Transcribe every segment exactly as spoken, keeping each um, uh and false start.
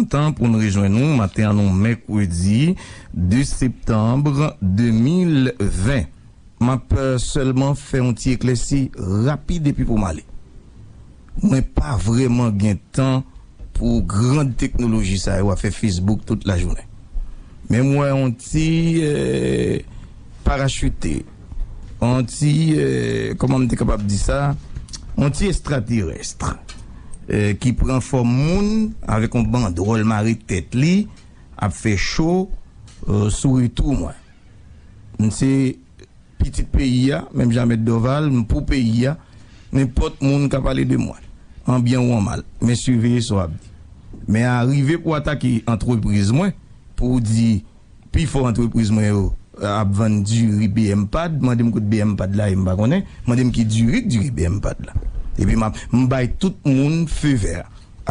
Tan pou n rejwenn nou maten an, nou mèkredi de septanm de mil ven. M ap, euh, sèlman fè yon ti eklèsi rapid epi pou m ale. Mwen pa vrèman gen tan pou grand teknoloji sa yo, afè Facebook tout lajounen. Men m wè yon ti, euh, parachite, yon ti, euh, kòman m te kapab di sa, yon ti estraterès, euh, ki pran fòm moun avèk yon bandwòl mare tèt li, ap fè cho, euh, sou retou mwen. M se pitit peyi a, menm jan Mèt Dòval, m pou peyi a. Nenpòt moun ka pale de mwen, an byen ou an mal, men siveye sa w ap di. Men a rive pou atake antrepriz mwen, pou w di pifò antrepriz mwen yo, euh, ap vann diri B M Pad, mande m kote B M Pad la ye, m pa konnen. Mande m ki diri k diri B M Pad la. Epi m ap, m bay tout moun fe vè.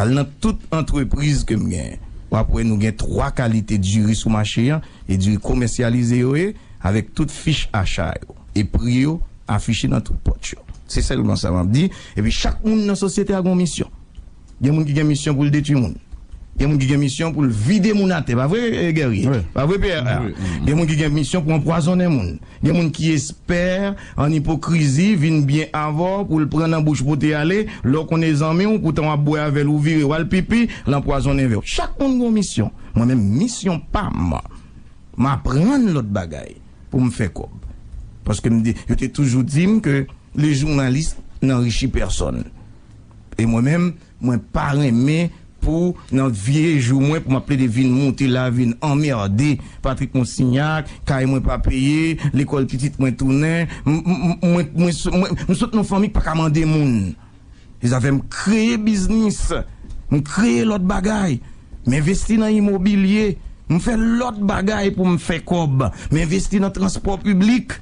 Al nan tout antrepriz ke m genyen. W ap wè nou gen twa kalite diri sou mache an, e diri komèsyalize yo ye, avèk tout fich acha yo. E pri yo afiche nan tout pòt yo. Se sèlman sa m ap di. Epi chak moun nan sosyete a gen yon misyon. Gen moun ki gen misyon pou l detwi moun. Gen moun ki gen misyon pou l vide moun atè. Pa vre, eh, Guerrier? Wi. Pa vre, Pierre? Wi, wi. Gen moun ki gen misyon pou anpwazonnen moun. Gen moun ki espè, an ipokrizi, vin byen avè w pou l pran nan bouch pote ale, lè w konnen zanmi w, poutan w ap bwè avè l, ou vire, w al pipi, l anpwazonnen vè w. Chak moun gen yon misyon. Mwen menm, misyon pa m, m aprann lòt bagay pou m fè kòb. Paske m di, yo te toujou di m ke le journaliste n'enrichit personne. E mwen menm, mwen pa renmen pou nan vye jou mwen, pou m ap plede vin monte la, vin anmède Patrick Monsignac, kay mwen pa peye, lekòl pitit mwen tounen. M, m, m, mwen, mwen, mwen, m sot nan fanmi k pa ka mande moun. E sa fè m kreye biznis, m kreye lòt bagay, m envesti nan imobilye, m fè lòt bagay pou m fè kòb, m envesti nan transpò piblik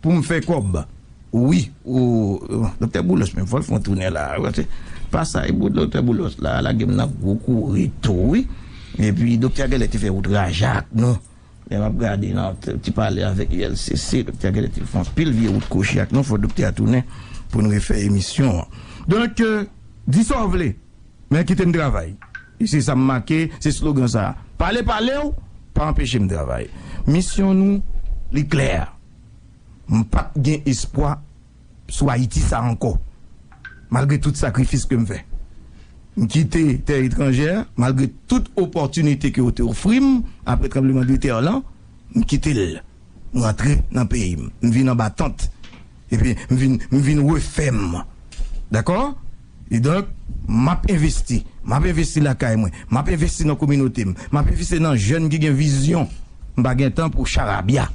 pou m fè kòb. Wi, o, Doktè Boulos, men fò l fè yon tounen la. Pasaj pou Doktè Boulos la, lage m nan gwo kouri tou, wi. Epi, Doktè a genlè te fè wout raje ak nou. Lè m ap gade nan ti pale avèk U L C C, Doktè a genlè te fè anpil vye wout kwochi ak nou. Fò Doktè a tounen pou n refè emisyon an. Donk, euh, di sa w vle, men kite m travay. E se sa m make, se slogan sa a. Pale, pale w, pa anpeche m travay. Misyon nou, li klè. M p ap gen espwa sou Ayiti sa ankò, malgre tout sakrifis ke m fè. M kite tè etranjè, malgre tout opòtinite ke yo te ofri m apre tranblemanntè lan, m kite l. M rantre nan peyi m. M vin anba tant. Epi m vin, m vin refè m. Dakò? E donk, m ap envesti. M ap envesti lakay mwen. M ap envesti nan kominote m. M ap envesti nan jèn ki gen vizyon. M pa gen tan pou charabya.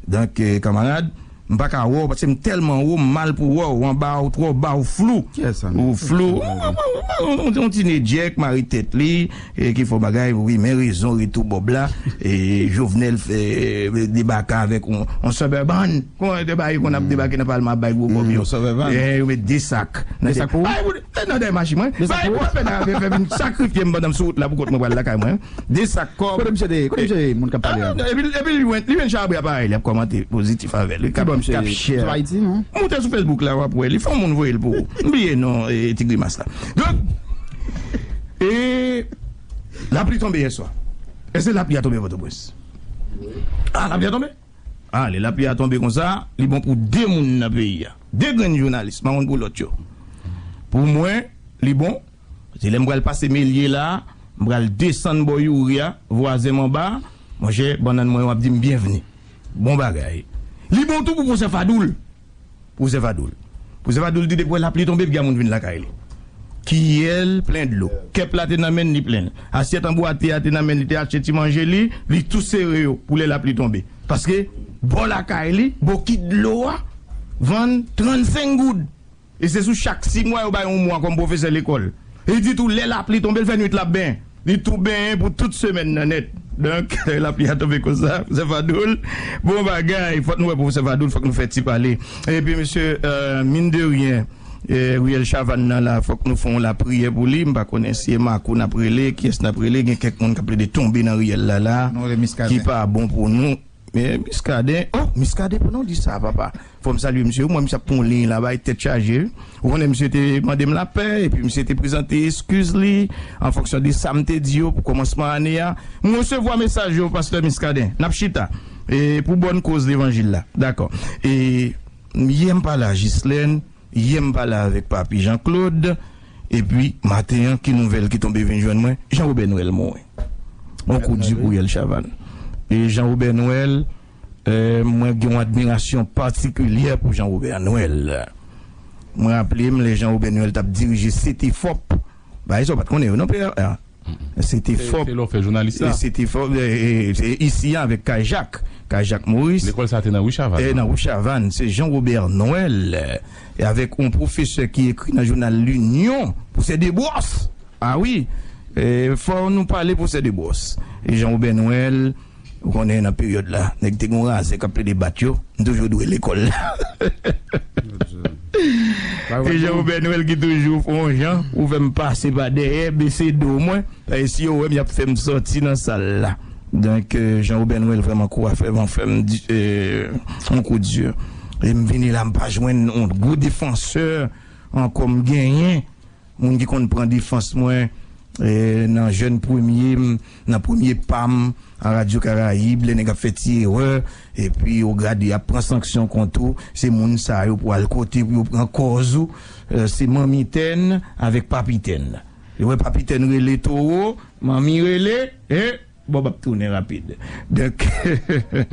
Donk, eh, kanmarad, m pa ka wè w, paske m tèlman wo, m mal pou wè w, w anba, w twò ba, w flou. Kiyès sa, non? Ou flou. Yon ti nedjèk, mare tèt li, e ki fè bagay, wi, men rezon, retou Bòb la, e Jovenel fè, e, debake avèk yon, yon Suburban. Kon te bay, kon ap debake nan palman, ap bay gwo kòb yo. Yon Suburban. E, yo met de sak. De sak pou ou? Bay pou, e, nan dèyè machin mwen. De sak pou ou? Bay pou, fè nan fè vin sakrifye m pandan m sou wout la pou kont mwen pral lakay mwen. De sak kòb. Kote misye te ye? Kote misye te ye? Moun k ap pale a. Ah, epi, epi li jwenn, li jwenn Chabri a parèy, li ap kòmante pozitif avè l. Wi, k ap, k ap share. Sou Ayiti, non? Moute sou Facebook la, w ap wè. Li fè yon moun voye l pou ou. M bliye non, e, ti grimas la. Donk, e, lapli tonbe yè swa. Èske lapli a tonbe Pòtoprens? Ah, lapli a tonbe? Ah, lè lapli a tonbe konsa, li bon pou de moun nan peyi a. De grenn jounalis, m pa konn pou lòt yo. Pou mwen, li bon. Se lè m pral pase Melye la, m pral desann bò Youri a, vwazen m anba, monchè, bannann mwen yo ap di m byenvni. Bon bagay. Li bon tou pou Pwofesè Fadoul. Pwofesè Fadoul. Pwofesè Fadoul di depi w wè lapli tonbe, piga moun vin lakay li. Kiyè l plen dlo. Kèp la te nan men l, li plen l. Asyèt anbwate a te nan men l, li te achte ti manje li, li tou sere yo pou lè lapli tonbe. Paske bò lakay li, bokit dlo a, vann trannsenk goud. E se sou chak sis mwa yo bay yon mwa kòm pwofesè lekòl. E li di tou lè lapli tonbe, l fè nwit l ap benyen. Li tou benyen pou tout semèn nan nèt. Donk, lapli a tonbe konsa, Pwofesè Fadoul. Bon bagay, fòk nou wè Pwofesè Fadoul, fòk nou fè ti pale. Epi, mesye, euh, mine de rien, euh, riyèl Chavann nan la, fòk nou fè yon lapriyè pou li. M pa konnen si e Makou n ap rele, kiyès n ap rele. Gen kèk moun k ap plede tonbe nan riyèl la la, ki pa bon pou nou. Men Muscadin, oh, Muscadin, pou nou di sa, papa. Fò m salye misye, mwen, misye ap pran yon liy la, bay tèt chaje. Ou konnen, misye te mande m lapè, epi misye te prezante eskiz li, an fonksyon de sa m te di yo pou kòmansman ane a. M resevwa mesaj yo, pastè Muscadin. N ap chita. E pou bòn koz levanjil la. Dakò. E yè m pale a Ghislaine, yè m pale avèk Papi Jean Claude, epi maten an, ki nouvèl ki tonbe vin jwenn mwen? Jean Robert Noël mouri. On kou di pou Yèl Chavann. E Jean Robert Noël, euh, mwen gen yon admirasyon patikilyè pou Jean Robert Noël. Mwen raple m, lè Jean Robert Noël t ap dirije Setefòp, bagay sa w pa t konnen yo non, P R A. Setefòp. Se lè w fè jounalis la. Setefòp, e, e, se isi a avèk Kay Jak. Kay Jak Moris. Lekòl sa te nan Ri Chavann. E nan Ri Chavann, se Jean Robert Noël, e avèk yon pwofesè ki ekri nan jounal Linyon, Pwosè Debwòs. A wi, e, fò nou pale Pwosè Debwòs. E Jean Robert Noël, ou konnen nan peryòd la, nèg te gen yon razè k ap plede bat yo, m toujou dwe lekòl la. Se Jean Robert Noël ki toujou fè yon jan, ou fè m pase pa dèyè, bese do mwen, e si yo wè m, y ap fè m sòti nan sal la. Donk, euh, Jean Robert Noël vrèman kou a fè m, fè m di, euh, yon kou di. E m vini la, m pa jwenn yon gwo defansè ankò m genyen. Moun ki konn pran defans mwen, eh, nan jèn premye m, nan premye pa m, a Radyo Karayib, lè nèg ap fè ti erè, epi yo gade y ap pran sanksyon kont ou, se moun sa yo pou al kote pou yo pran kòz ou, eh, se Manmi Tèn avèk Papi Tèn. Yo wè Papi Tèn rele towo, Manmi rele, e Bòb ap tounen rapid. Donk,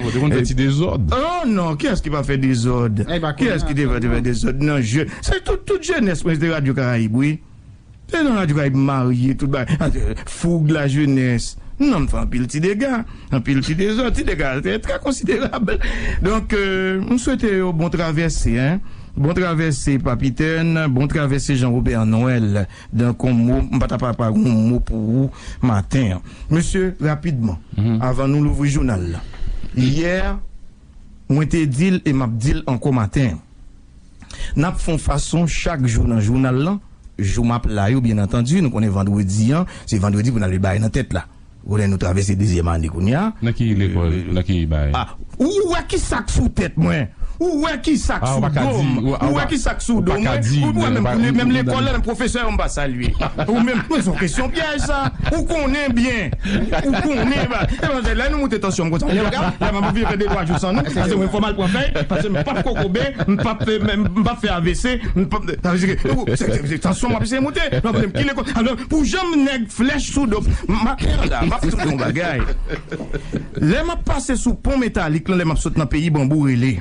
ou te konn fè ti dezòd. Oh non, kiyès ki pa fè dezòd? Kiyès ki te fè, te fè dezòd nan je? Se tout, tout jenès mwen, se te Radyo Karayib, wi. Se nan Radyo Karayib m marye, tout bagay. Ah, se Foug la jenès. Non, m fè anpil ti dega, anpil ti dezòd. Ti dega, se trè konsiderab. Donk, euh, m swete yo bon travèse, hein. Bon travèse, Papi Tèn, bon travèse, Jean Robert Noël. Donk, yon mo, m pa ta pa, pa yon mo pou ou maten an. Mesye, rapidman, avan nou louvri jounal la. Yè, mwen te di l e m ap di l ankò maten an. N ap fè yon fason chak jou nan jounal lan, jou m ap la yo, byen antandi, nou konnen vandredi an, se vandredi pou n ale bay nan tèt la. Ou konnen nou travèse dezyèm ane kounye a. Nan ki lekòl? Nan ki bagay? Ah, ou wè ki sa k sou tèt mwen? Ou wè ki sa k sou do m? Ou wè ki sa k sou do mwen? Ou wè menm, menm lekòl la, menm pwofesè yo m pa salye. Ou menm, mwen se yon kesyon pyèj sa. Ou konnen byen. Ou konnen ba. E ben, lè nou moute tansyon m konsa, lè m ap vin fè de twa jou san nou, paske mwen fò m al pran fèy, paske m p ap kokobe, m p ap fè, m p ap fè A V C, m p ap, sa vle di ke, ou, se, se, se tansyon m ap eseye moute. Non, men ki lekòl? Alò, pou jan m nèg flèch sou do m, maten an la, m ap di w yon bagay. Lè m ap pase sou pon metalik lan, lè m ap sot nan peyi Banbou Rele,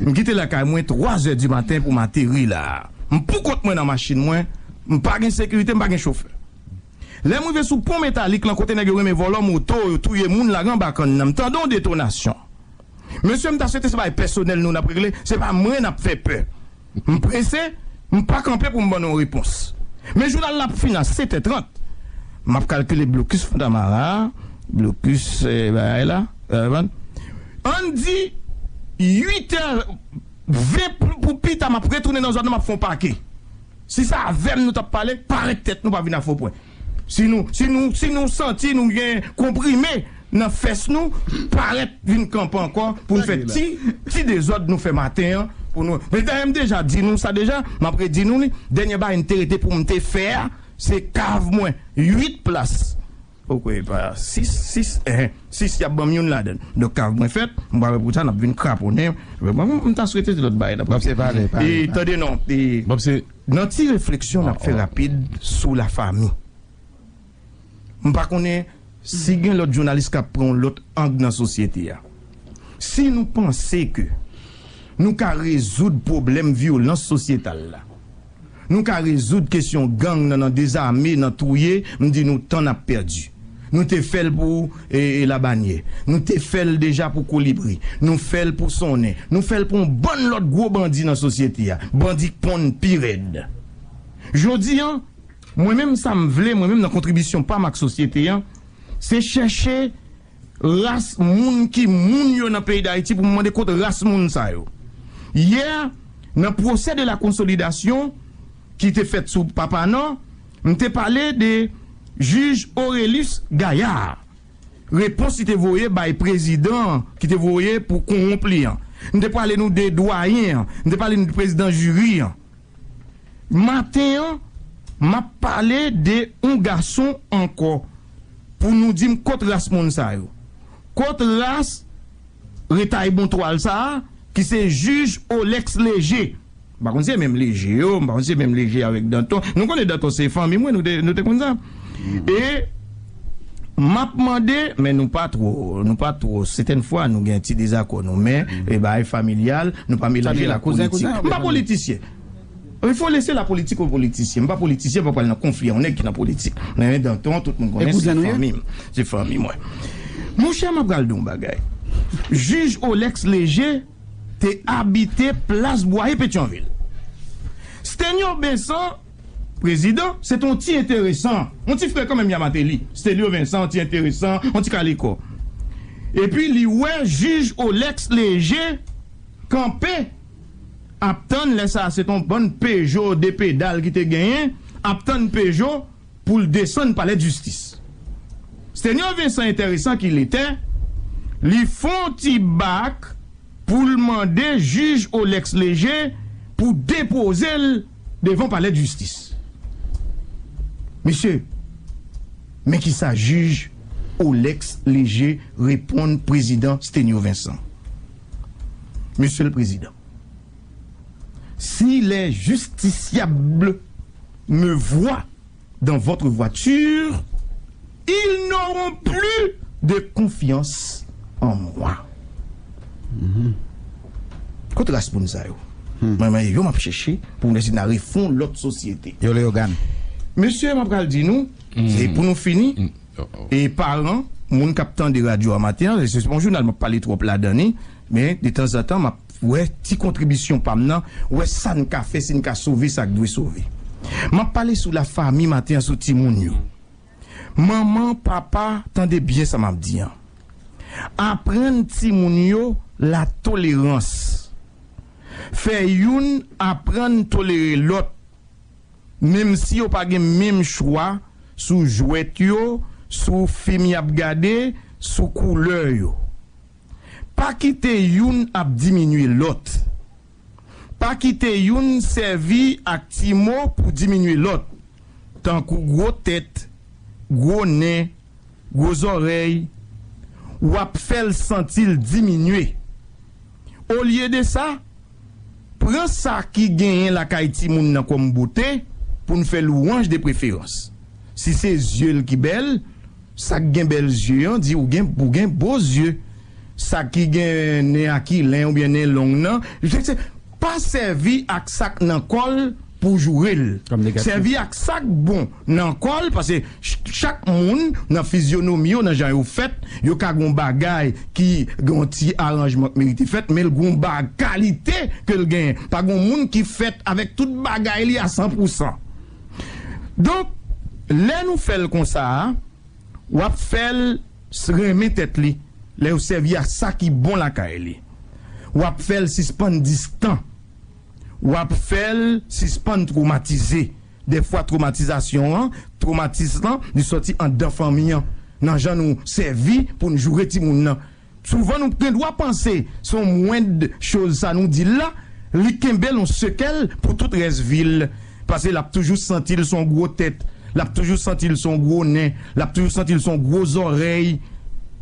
m kite lakay mwen twa zè di maten pou m ateri la. M pou kont mwen nan machin mwen, m pa gen sekirite, m pa gen chofè. Lè m rive sou pon metalik lan kote nèg yo renmen vòlò moto, yo touye moun, lage anba kann nan, m tande yon detonasyon. Mesye, m ta swete se bagay pèsonèl nou n ap regle, se pa mwen n ap fè pè. M prese, m pa kanpe pou m ban nou yon repons. Men jounal la ap fin a sèt è trant. M ap kalkile blokis Fontamara, blokis, eh, bagay la, eh, ann di uit è ven pou, pou pita, m ap retounen nan zòn nan, m ap fè yon pake. Si se avè m nou t ap pale, parèt tèt nou pa vin a Fopwen. Si nou, si nou, si nou santi nou gen konprime nan fès nou, parèt vin kanpe ankò pou n fè ti, ti dezòd nou fè maten an pou nou. Men dayè m deja di nou sa deja, m ap redi nou li, dènye bagay m te rete pou m te fè a, se kav mwen, uit plas. Ou kwè pa sis, sis, eh, sis y ap ban m youn ladan. Donk kav mwen fèt, m pa wè pou sa n ap vin kraponnen. M, m, m ta swete se lòt bagay n ap. Bòb se pale, pale. E tande non, e Bòb se nan ti refleksyon n ap fè rapid sou lafanmi. M pa konnen si gen lòt jounalis k ap pran yon lòt ang nan sosyete a. Si nou panse ke nou ka rezoud pwoblèm vyolans sosyetal la, nou ka rezoud kesyon gang nan, nan dezame, nan touye, m di nou tan n ap pèdi. Nou te fè l pou, e, e, Labanyè. Nou te fè l deja pou Kolibri. Nou fè l pou Sonnen. Nou fè l pou yon bann lòt gwo bandi nan sosyete a. Bandi k ponn pi rèd. Jodi a, mwen menm sa m vle, mwen menm nan kontribisyon pa m ak sosyete a, se chèche ras moun ki moun yo nan peyi Dayiti pou m mande kot ras moun sa yo. Yè, nan pwosè de la konsolidasyon ki te fèt sou Papa Nò, m te pale de jij Orelus Gayard. repons li te voye bay prezidan an, ki te voye pou kowonp li an. M te pale nou de dwayen an. M te pale nou de prezidan jiri an. Maten an, m ap pale de yon gason ankò. Pou nou di m kot ras moun sa yo. Kot ras retay bon twal sa a, ki se jij Olex Léger. M pa konn si se menm Léger yo, m pa konn si se menm Léger avèk Danton. Nou konnen Danton se fanmi mwen, nou te, nou te konn sa. E m ap mande, men nou pa two, nou pa two, sètèn fwa nou gen ti dezakò nou, men e bagay familyal, nou pa melanje la politik. M pa politisyen. Il faut laisser la politique aux politiciens. M pa politisyen, m pa pral nan konfli a yon nèg ki nan politik. Men Danton, tout moun konnen se fanmi m. Se fanmi mwen. Monchè, m ap pral di yon bagay. Jij Olex Léger te abite Plas Bwaye, Petyonvil. Stenyo Vincent, prezidan, se te yon ti enteresan, yon ti frè kanmenm a Martelly. Stenyo Vincent, yon ti enteresan, yon ti kalekò. Epi li wè jij Olex Léger kanpe, ap tann, lè sa a se t on bann Peugeot de pedal ki te genyen, ap tann Peugeot pou l desann palè d jistis. Stenyo Vincent, enteresan ki l etè, li fè on ti bak pou l mande jij Olex Léger pou depoze l devan palè d jistis. Mesye, men kisa jij Olex Léger reponn prezidan Stenyo Vincent. Monsieur le Président, si les justiciables me voient dans votre voiture, ils n'auront plus de confiance en moi. Kot ras moun sa yo? Mwen, mwen, yo m ap chèche pou nou esi n a refon lòt sosyete. Yo Leyogàn. Mesye, m ap pral di nou, se pou nou fini. E paran, moun k ap tande radyo a maten an, se pa yon jounal m ap pale twòp ladan li, men detanzantan m ap wè ti kontribisyon pa m nan, wè sa n ka fè, si n ka sove sa k dwe sove. M ap pale sou lafami maten an, sou timoun yo. Manman, papa, tande byen sa m ap di an. Aprann timoun yo latolerans. Fè youn aprann tolere lòt. Menm si yo pa gen menm chwa sou jwèt yo, sou fim y ap gade, sou koulè yo. Pa kite youn ap diminye lòt. Pa kite youn sèvi ak ti mo pou diminye lòt, tankou gwo tèt, gwo nen, gwo zòrèy, w ap fè l santi l diminye. Olye de sa, pran sa ki genyen lakay timoun nan kòm bote pou n fè lwanj de preferans. Si se zye l ki bèl, sa k gen bèl zye an di ou gen, ou gen bo zye. Sa ki gen nen akilen oubyen nen long nan, je sais, pa sèvi ak sa k nan kò l pou joure l. Kòm negatif. Sèvi ak sa k bon nan kò l, paske ch-, chak moun nan fizyonomi yo, nan jan yo fèt, yo ka gon bagay ki gon ti aranjman k merite fèt, men l gon ba-, kalite ke l genyen. Pa gon moun ki fèt avèk tout bagay li a san pou san. Donk, lè nou fè l konsa a, w ap fè l s-, renmen tèt li lè yo sèvi a sa ki bon lakay li. W ap fè l sispann distan. W ap fè l sispann twomatize. Dèfwa twomatizasyon an, twomatis lan, li sòti anndan fanmi an, nan jan nou sèvi pou n joure timoun nan. Souvan nou gen dwa panse se yon mwenn choz sa nou di l la, li kenbe l yon sekèl pou tout rès vi l. Paske l ap toujou santi l se yon gwo tèt, l ap toujou santi l se yon gwo nen, l ap toujou santi l se yon gwo zòrèy.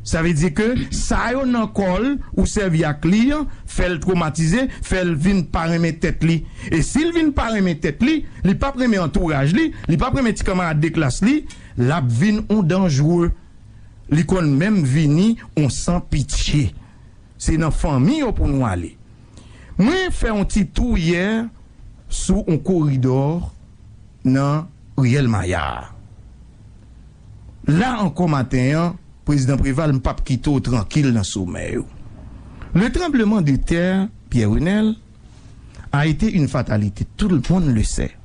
Sa vle di ke sa yo nan kò l ou sèvi ak li an, fè l twomatize, fè l vin pa renmen tèt li. E si l vin pa renmen tèt li, li p ap renmen antouraj li, li p ap renmen ti kanmarad de klas li, l ap vin yon danjre. Li konn menm vini yon san pitye. Se nan fanmi yo pou nou ale. Mwen fè yon ti tou yè sou yon koridò nan riyèl Maya a. La ankò maten an, Prezidan Preval, m p ap kite w trankil nan somèy ou. Le tremblement de terre, Pierre Renel, a été une fatalité, tout le monde le sait.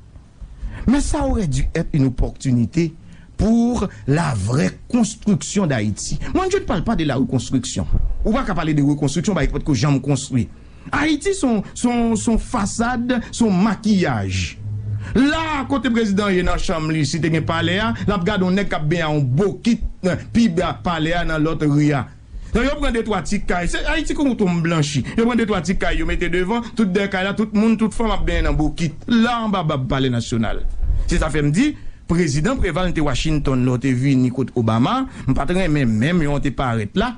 Mais ça aurait dû être une opportunité pour la vraie construction d'Haïti. Moi, je ne parle pas de la reconstruction. Ou pa ka pale de rekonstriksyon, bagay ki potko janm konstwi. Ayiti se yon, se yon, se yon fasad, se yon makiyaj. La a kote prezidan ye nan chanm li, si te gen palè a, l ap gade yon nèg k ap benyen yon bokit, eh, pi ba palè a nan lòt ri a. Nan yo pran de twa ti kay, se Ayiti kon tonm blanchi. Yo pran de twa ti kay, yo mete devan, tout dèyè kay la, tout moun, tout fanm ap benyen nan bokit. La anba bab Palè Nasyonal. Se sa fè m di, prezidan Preval te Washington lè w te vini kot Obama, m pa t renmen menm jan w te parèt la,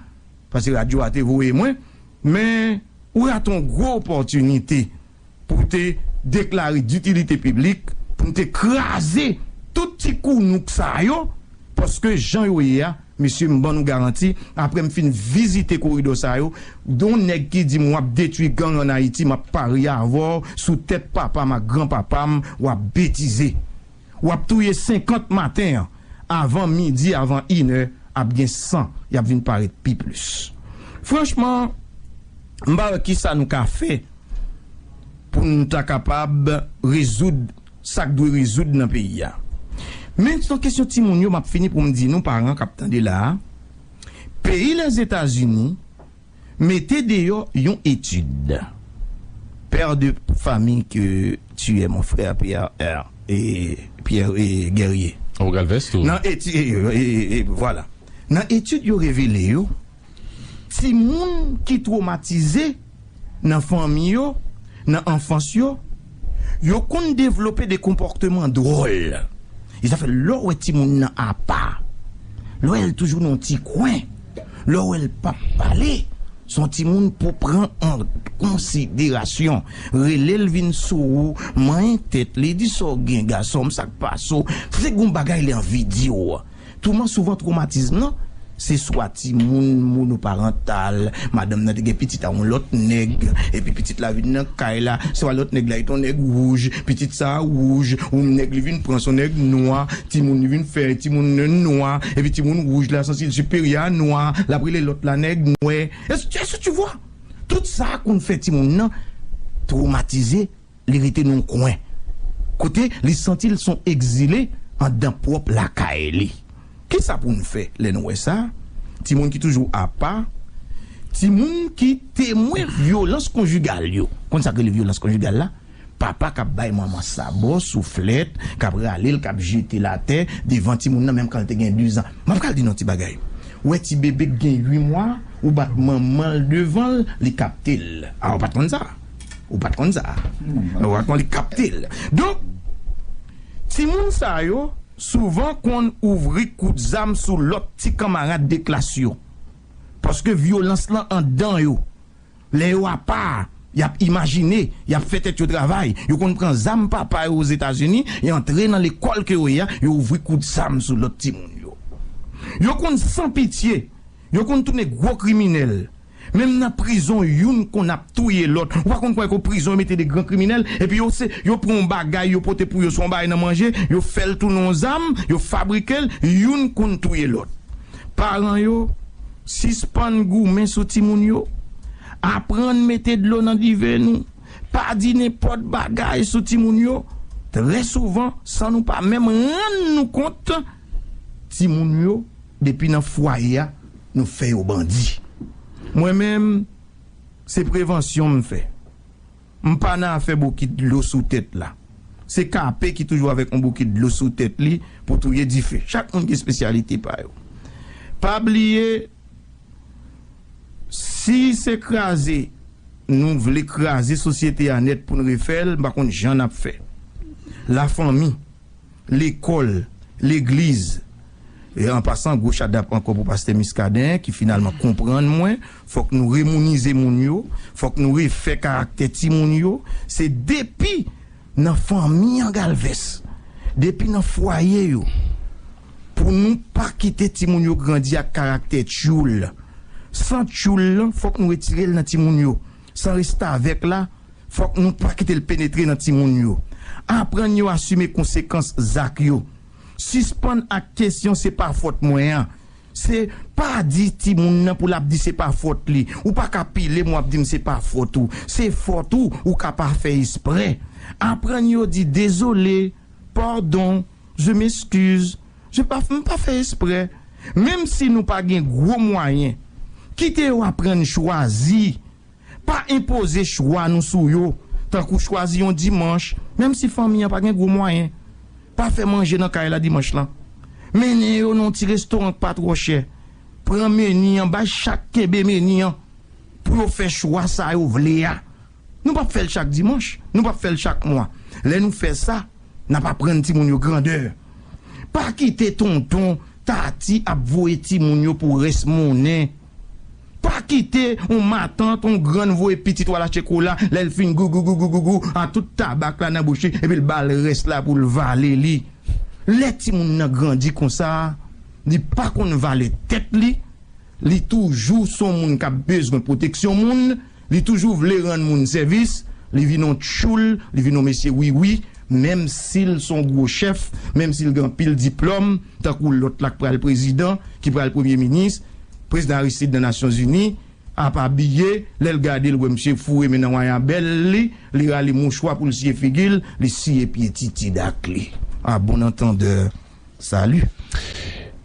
paske radyo a te voye mwen, men ou rate yon gwo opòtinite pou te deklare ditilite piblik, pou n te kraze tout ti kounouk sa yo, paske jan yo ye a, mesye, m ban nou garanti, apre m fin vizite koridò sa yo, yon nèg ki di m w ap detwi gang ann Ayiti, m ap parye avè w sou tèt papa m ak granpapa m, w ap betize. W ap touye senkant maten an, avan midi, avan inè, ap gen san, y ap vin parèt pi plis. Franchman, m pa wè kisa nou ka fè pou nou ta kapab rezoud sa k dwe rezoud nan peyi a. Men se yon kesyon timoun yo, m ap fini pou m di nou, paran k ap tande la a, peyi Lèzetazini mete deyò yon etid. Père de famille que tu es, mon frère Pierre, eh, Pierre, eh, Guerrier. Ou pral vès tou. Nan etid, eh, eh, eh, vwala. Nan etid yo revele yo, timoun ki twomatize nan fanmi yo, nan anfans yo, yo konn devlope de konpòteman dwòl. E sa fè lè w wè timoun nan apa, lè w wè l toujou nan yon ti kwen, lè w wè l p ap pale, se yon timoun pou pran an konsiderasyon. Rele l vin sou ou, manyen tèt li, di sa w gen gason m, sa k pase w. Se gon bagay li anvi di w. Twoma, souvan twomatizm nan, se swa timoun monoparantal, madanm nan te gen pitit a yon lòt nèg, epi pitit la vin nan kay la, swa lòt nèg la se yon nèg wouj, pitit sa a wouj, ou nèg li vin pran se yon nèg nwa, timoun li vin fè timoun nan nwa, epi timoun wouj la santi l siperyè a nwa, l ap rele lòt la nèg nwè. Est-ce, est-ce que tu vois? Tout sa konn fè timoun nan twomatize, li rete nan yon kwen. Kote li santi l se yon egzile anndan pwòp lakay li. Kisa pou n fè lè n wè sa? Timoun ki toujou apa, timoun ki temwen vyolans konjigal yo. Konn sa k rele vyolans konjigal la? Papa k ap bay manman sabò, souflèt, k ap rale l, k ap jete l atè devan timoun nan, menm kan l te gen dizan. M ap pral di nou yon ti bagay. Ou wè ti bebe k gen uit mwa, ou bat manman l devan l, li kapte l. A, ou pa t konn sa? Ou pa t konn sa? Ou pa t konn li kapte l. Donk, timoun sa yo souvan konn ouvri kout zam sou lòt ti kanmarad de klas yo. Paske vyolans lan anndan yo. Lè yo apa, y ap imajine, y ap fè tèt yo travay. Yo konn pran zam papa yo Ozetazini, y antre nan lekòl ke yo ye a, yo ouvri kout zam sou lòt timoun yo. Yo konn san pitye, yo konn tounen gwo kriminèl. Menm nan prizon, youn konn ap touye lòt. Ou pa konn kwè ke prizon yo mete de gran kriminèl, epi yo se, yo pran yon bagay, yo pote pou yo, se yon bagay nan manje, yo fè l tounen yon zam, yo fabrike l, youn konn touye lòt. Paran yo, sispann goumen sou timoun yo. Aprann mete dlo nan diven nou. Pa di nenpòt bagay sou timoun yo. Trè souvan, san nou pa menm rann nou kont, timoun yo, depi nan fwaye a, nou fè yo bandi. Mwen menm, se prevansyon m fè. M pa nan afè bokit dlo sou tèt la. Se K P ki toujou avèk yon bokit dlo sou tèt li pou touye dife. Chak moun gen espesyalite pa yo. Pa bliye, si se kraze nou vle kraze sosyete a nèt pou n refè l, m pa konn jan n ap fè. Lafanmi, lekòl, legliz. E an pasan, gwo chadap ankò pou pastè Muscadin ki finalman konprann mwen. Fòk nou remounize moun yo, fòk nou refè karaktè timoun yo. Se depi nan fanmi an Galvès, depi nan fwaye yo, pou nou pa kite timoun yo grandi ak karaktè tchoul. San tchoul lan, fòk nou retire l nan timoun yo. San restavèk la, fòk nou pa kite l penetre nan timoun yo. Aprann yo asime konsekans zak yo. Sispann ak kesyon "se pa fòt mwen" an. Se pa di timoun nan pou l ap di se pa fòt li. Ou pa ka pile m w ap di m se pa fòt ou. Se fòt ou, ou ka pa fè esprè. Aprann yo di "dezole", "pardon", "je m'excuse", "je pa, m pa fè esprè". Menm si nou pa gen gwo mwayen, kite yo aprann chwazi. Pa enpoze chwa nou sou yo. Tankou chwazi yon dimanch, menm si fanmi an pa gen gwo mwayen, pa fè manje nan kay la dimanch lan. Mennen yo nan yon ti restoran k pa twò chè. Pran meni an, bay chak kenbe meni an pou yo fè chwa sa yo vle a. Nou p ap fè l chak dimanch, nou p ap fè l chak mwa. Lè nou fè sa, n ap aprann timoun yo grandè. Pa kite tonton Tati ap voye timoun yo pou rès monnen. Pa kite yon matant, yon grann voye pitit w al achte kola, lè l fin gougougougougougou, a tout tabak la nan bouch li, epi l ba l rès la pou l vale li. Lè timoun nan grandi konsa, li pa konn valè tèt li, li toujou se yon moun k ap bezwen pwoteksyon moun, li toujou vle rann moun sèvis, li vin yon tchoul, li vin yon mesye wiwi, menm si l se yon gwo chèf, menm si l gen anpil diplòm, tankou lòt la k pral prezidan, ki pral premye minis, prezidan Aristide nan Nasyonzini, ap abiye, lè l gade l wè misye foure men nan wayabèl li, li rale mouchwa pou l siye figi l, li siye pye Titid ak li. A bon antandè, sali.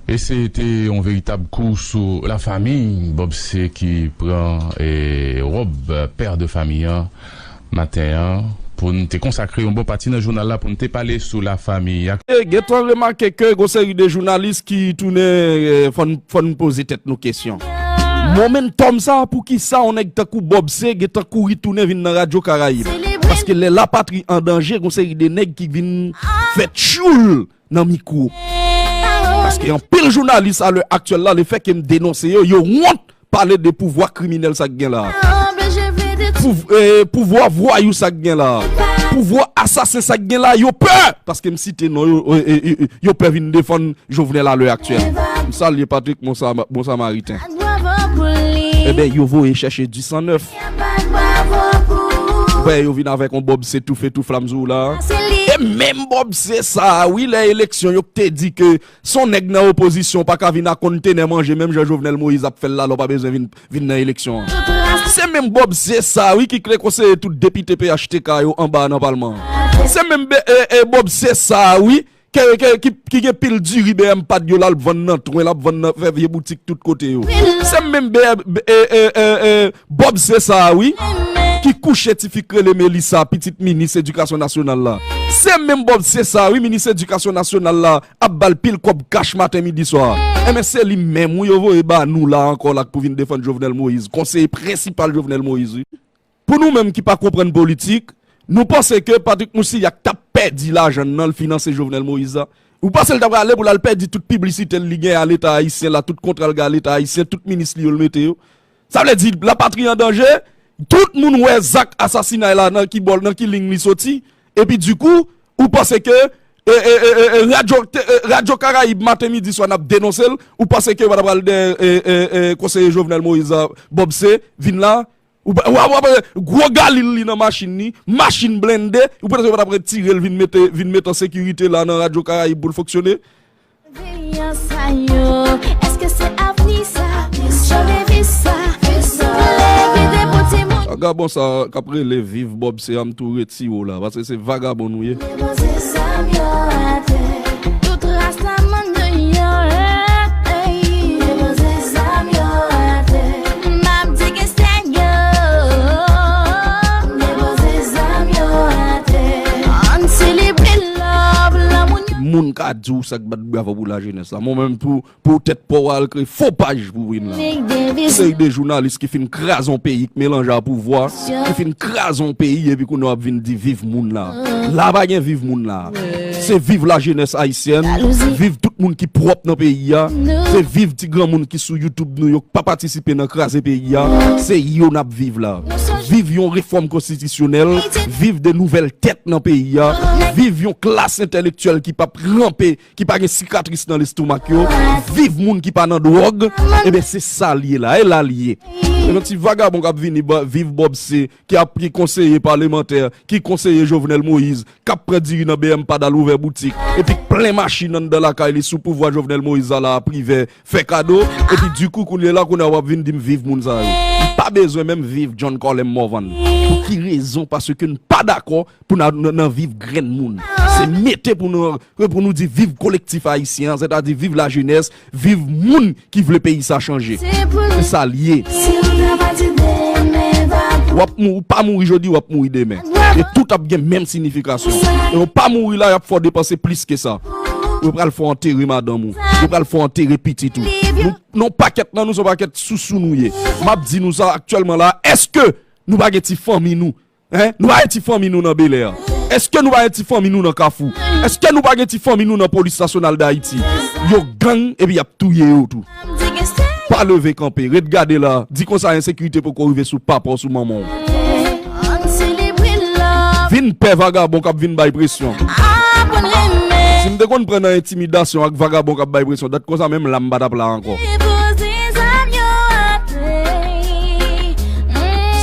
E se te yon veritab kou sou lafanmi Bob C ki pran e, wòb pè de fanmi an maten an pou n te konsakre yon bon pati nan jounal la pou n te pale sou lafanmi ak. E gentan remake ke gon seri de jounalis ki tounen e, fò n fò n poze tèt nou kesyon. Momentòm sa, poukisa yon nèg tankou Bob C gentan kouri tounen vin nan Radyo Karayib? Paske lè lapatri an danje, gon seri de nèg ki vin fè tchoul nan mikwo. Paske anpil jounalis a lè aktyèl la, lefètke m denonse yo, yo wont pale de pouvwa kriminèl sa k gen la. Pouv- e, pouvwa vwayou sa k gen la. Pouvwa asasen sa k gen la, yo pè! Paske m site non yo, e, e, e, yo pè vin defann Jovenel a lè aktyèl. M salye Patrick Bon Sama- Bon Samariten. Ebyen, yo voye chèche di san nèf. Wè, yo vin avèk yon Bob C toufe tou flam sou ou la. E menm Bob C sa a, wi, lè eleksyon, yo te di ke se yon nèg nan opozisyon pa ka vin ak kontenè manje, menm jan Jovenel Moïse ap fè l la, lè w pa bezwen vin, vin nan eleksyon an. Se menm Bob C sa a, wi, ki kle konseye tout depite P H T K yo anba nan palman an. Se menm be- e, e, Bob C sa a, wi, ke, ke, ki, ki gen pil diri B M pad yo la, l ap vann nan twen, l ap vann nan fè vye boutik tout kote yo. Se menm B M, e, e, e, e, Bob C sa a, wi, ki kouche ti fi k rele Melissa, pitit minis edikasyon nasyonal la. Se menm Bob C sa a, wi, minis edikasyon nasyonal la, ap ba l pil kòb kach maten, midi, swa. Enben, se li menm, wi, yo voye ba nou la ankò la k pou vin defann Jovenel Moïse, konseye prensipal Jovenel Moïse, wi. Pou nou menm ki pa konprann politik, nou panse ke Patrick Moussilhac t ap pèdi lajan nan l finanse Jovenel Moïse la? Ou panse l ta prale pou l al pèdi tout piblisite l li gen a Leta ayisyen la, tout kontra l gen a Leta ayisyen, tout minis li yo l mete yo? Sa vle di lapatri an danje, tout moun wè zak asasinay la nan ki bò, nan ki liy li soti, epi dikou, ou panse ke e, e, e, e, e, radyo, te- e, radyo Karayib maten, midi, swa n ap denonse l, ou panse ke yo pa ta pral dèyè e, e, e, konseye Jovenel Moïse la, Bob C, vin la? Ou pa- w ap- w ap- gwo galil li nan machin li, machin blende, ou panse yo pa t ap retire l vin mete, vin mete an sekirite la nan Radyo Karayib pou l fonksyone? Vagabon sa k ap rele viv Bob C a, m tou retire w la, paske se vagabon nou ye. Depoze zam yo atè. Tout ras la mande yo, ey, ey. Depoze zam yo atè. M ap di ke sènyo. Depoze zam yo atè. Ann selebre love, lanmou n yo. Moun ka di w sa k bat bravo pou lajenès la. Mwen menm tou, pou tèt pa w al kreye fo paj pou vin la. Seri de jounalis ki fin kraze yon peyi, k melanje a pouvwa, ki fin kraze yon peyi, epi kounye a w ap vin di viv moun la. La pa gen viv moun la. Se viv lajenès ayisyèn, viv tout moun ki pwòp nan peyi a, se viv ti granmoun ki sou YouTube nou yo, k pa patisipe nan kraze peyi a, se yo n ap viv la. Viv yon refòm konstitisyonèl, viv de nouvèl tèt nan peyi a, viv yon klas entèlektyèl ki p ap ranpe, ki pa gen sikatris nan lestomak yo, viv moun ki pa nan dwòg, enben se sa l ye la, e la l ye. Se yon ti vagabon k ap vini ba- viv Bob C, ki ap ki konseye palemantè, ki konseye Jovenel Moïse, k ap pran diri nan B M pad al ouvè boutik, epi k plen machin anndan lakay li sou pouvwa Jovenel Moïse la la a Privè fè kado, epi dikou kounye la kounye a w ap vin di m viv moun sa yo. M pa bezwen menm viv John Colem Morvan. Pou ki rezon? Paske n pa dakò pou n a- nan nan viv grenn moun. Se mete pou nou, pou nou di viv kolektif ayisyen an, sètadi viv lajenès, viv moun ki vle peyi sa chanje. Se sa l ye. W ap mou- ou pa mouri jodi, w ap mouri demen. E tout ap gen menm sinifikasyon. E ou pa mouri la, y ap fè w depanse plis ke sa. Yo pral fè w antere madanm ou. Yo pral fè w antere pitit ou. Nou, nou pakèt nan nou, se yon pakèt sousou nou ye. M ap di nou sa aktyèlman la, èske nou pa gen ti fanmi nou? Hein? Nou pa gen ti fanmi nou nan Bèlè a? Èske nou pa gen ti fanmi nou nan Kafou? Èske nou pa gen ti fanmi nou nan Polis Nasyonal Dayiti? Yo gang epi y ap touye yo tou. Pa leve kanpe, ret gade la. Di konsa ensekirite poko rive sou papa w, sou manman w. Vin pè vagabon k ap vin bay presyon. Si m te konn pran nan entimidasyon ak vagabon k ap bay presyon, dat konsa menm la m pa t ap la ankò.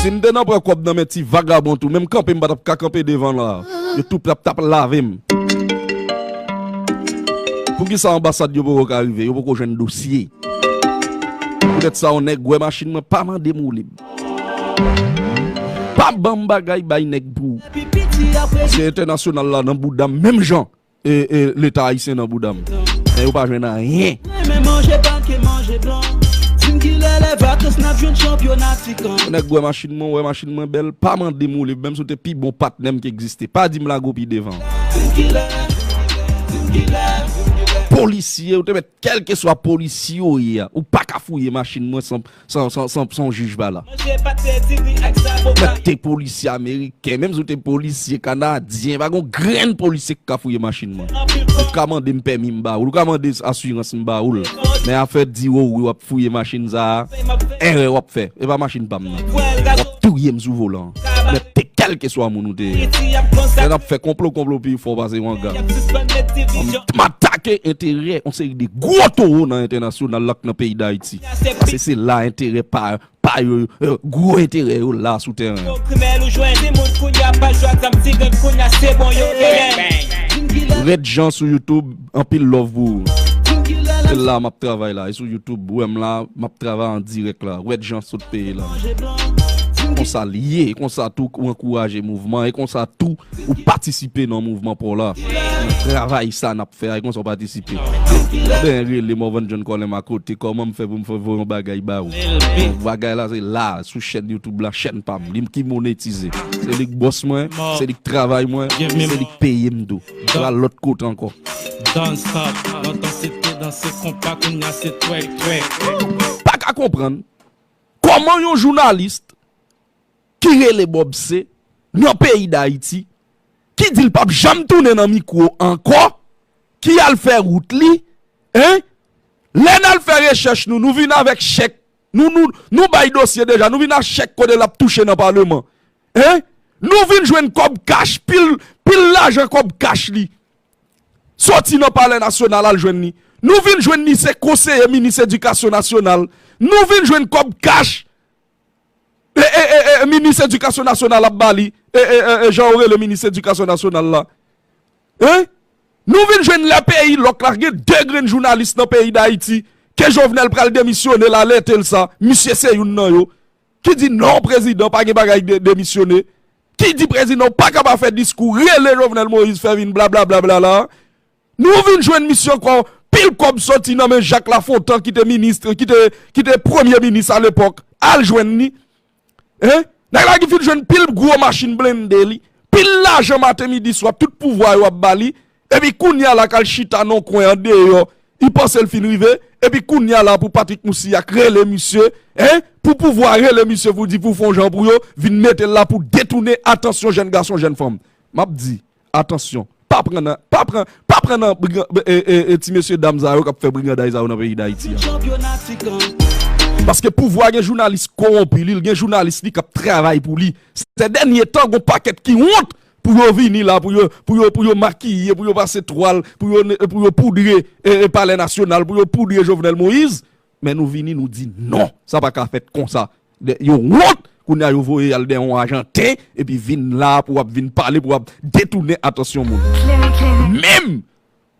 Si m te nan pran kòb nan men ti vagabon tou, menm kanpe m pa t ap ka kanpe devan la. Yo tou t ap t ap lave m. Poukisa anbasad yo poko ka rive? Yo poko jwenn dosye. Poutèt sa, yon nèg wè machin mwen, pa mande m woule m. Pa ban m bagay bay nèg pou ou. Paske entènasyonal la nan bouda m menm jan e, e, Leta ayisyen nan bouda m. Men yo pa jwenn anyen. Renmen manje pa ke manje blan. Di m kilè lè vakans n ap jwenn chanpyona Tikan. Nèg wè machin mwen, wè machin mwen bèl, pa mande m woule, menm si w te pi bon patnè m ki egziste. Pa di m lage w pi devan. Di m kilè, di m kilè, di m kilè. Polisye, ou te mèt kèlkeswa polisye w ye a, ou pa ka fouye machin mwen san, san, san, san, san yon jij pa la. Manje pate diri ak sa boka. Mèt te polisye ameriken, menm si w te polisye kanadyen, pa gon grenn polisye ki ka fouye machin mwen. Ou ka mande m pèmi m ba ou l, ou ka mande asirans m ba ou l. Men afè di w wi w ap fouye machin sa a, erè w ap fè. E pa machin pa m nan. W ap touye m sou volan an. Mèt te kèlkeswa moun ou te ye. Lè n ap fè konplo, konplo pi fò pase yon anga. M atake enterè yon seri de gwo towo nan entènasyonal la k nan peyi Dayiti. Paske se la enterè pa, pa yo, yo, gwo enterè yo la sou teren an. Rèd Jan sou YouTube, anpil love pou ou. Se la m ap travay la, e sou YouTube, ou wè m la, m ap travay an dirèk la. Rèd Jan sot peye la. Konsa l ye, e konsa tou ou ankouraje mouvman, e konsa tou ou patisipe nan mouvman pa w la. Nan travay sa n ap fè a, e konsa w patisipe. Benyen rele Morvan John Colem akote, kòman m fè pou m fè voye yon bagay ba ou? Donk, bagay la, se la, sou chèn YouTube la, chèn pa m, li ki monetize. Se li k bòs mwen, se li k travay mwen, se li k peye m tou. Se pa lòt kote ankò. Don't stop, lontan se te danse konpa, kounye a se twèk, twèk. Pa ka konprann kòman yon jounalis ki rele Bob C nan peyi Dayiti, ki di l p ap janm tounen nan mikwo ankò, ki al fè wout li, hein? Lè n al fè rechèch nou, nou vin avèk chèk, nou, nou, nou bay dosye deja, nou vin ak chèk kote l ap touche nan palman, hein? Nou vin jwenn kòb kach, pil, pil lajan kòb kach li soti nan Palè Nasyonal al jwenn li. Nou vin jwenn li se konseye minis edikasyon nasyonal. Nou vin jwenn kòb kach e, e, e, e, minis edikasyon nasyonal ap ba li, e, e, e, e, jan yo rele minis edikasyon nasyonal la. Hein? Nou vin jwenn lè peyi lòk la, gen de grenn jounalis nan peyi Dayiti, ke Jovenel pral demisyone l, alète l sa, misye se youn nan yo, ki di non, prezidan, pa gen bagay de, demisyone, ki di prezidan ou pa ka pa fè diskou, rele Jovenel Moïse fè vin blablabla la. Nou vin jwenn misye ankò, pil kòb soti nan men Jak Lafontan ki te minis, ki te, ki te premye minis alepòk, al jwenn li. Hein? Nèg la ki fin jwenn pil gwo machin blende li, pil lajan maten midi swa, tout pouvwa yo ap ba li, epi kounye a la k al chita nan kwen andeyò, li panse l fin rive, epi kounye a la pou Patrick Moussilhac rele misye, hein? Pou pouvwa rele misye pou di pou fè yon jan pou yo, vin mete l la pou detounen atansyon jèn gason, jèn fanm. M ap di, atansyon, pa pran nan, pa pran, pa pran nan brigan-, e, e, e, ti mesye dam sa yo k ap fè briganday sa yo nan peyi Dayiti a. Paske pouvwa gen jounalis kowonpi li, l gen jounalis li k ap travay pou li. Sè dènye tan, gon pakèt ki wont pou yo vini la, pou yo, pou yo, pou yo makiye, pou yo pase twal, pou yo ne-, pou yo poudre, e, e, Palè Nasyonal, pou yo poudre Jovenel Moïse. Men nou vini, nou di non, sa pa ka fèt konsa. De, yo wont, kounye a yo voye al dèyè yon Ajanten, epi vin la pou w ap vin pale, pou w ap detounen atansyon moun. Menm,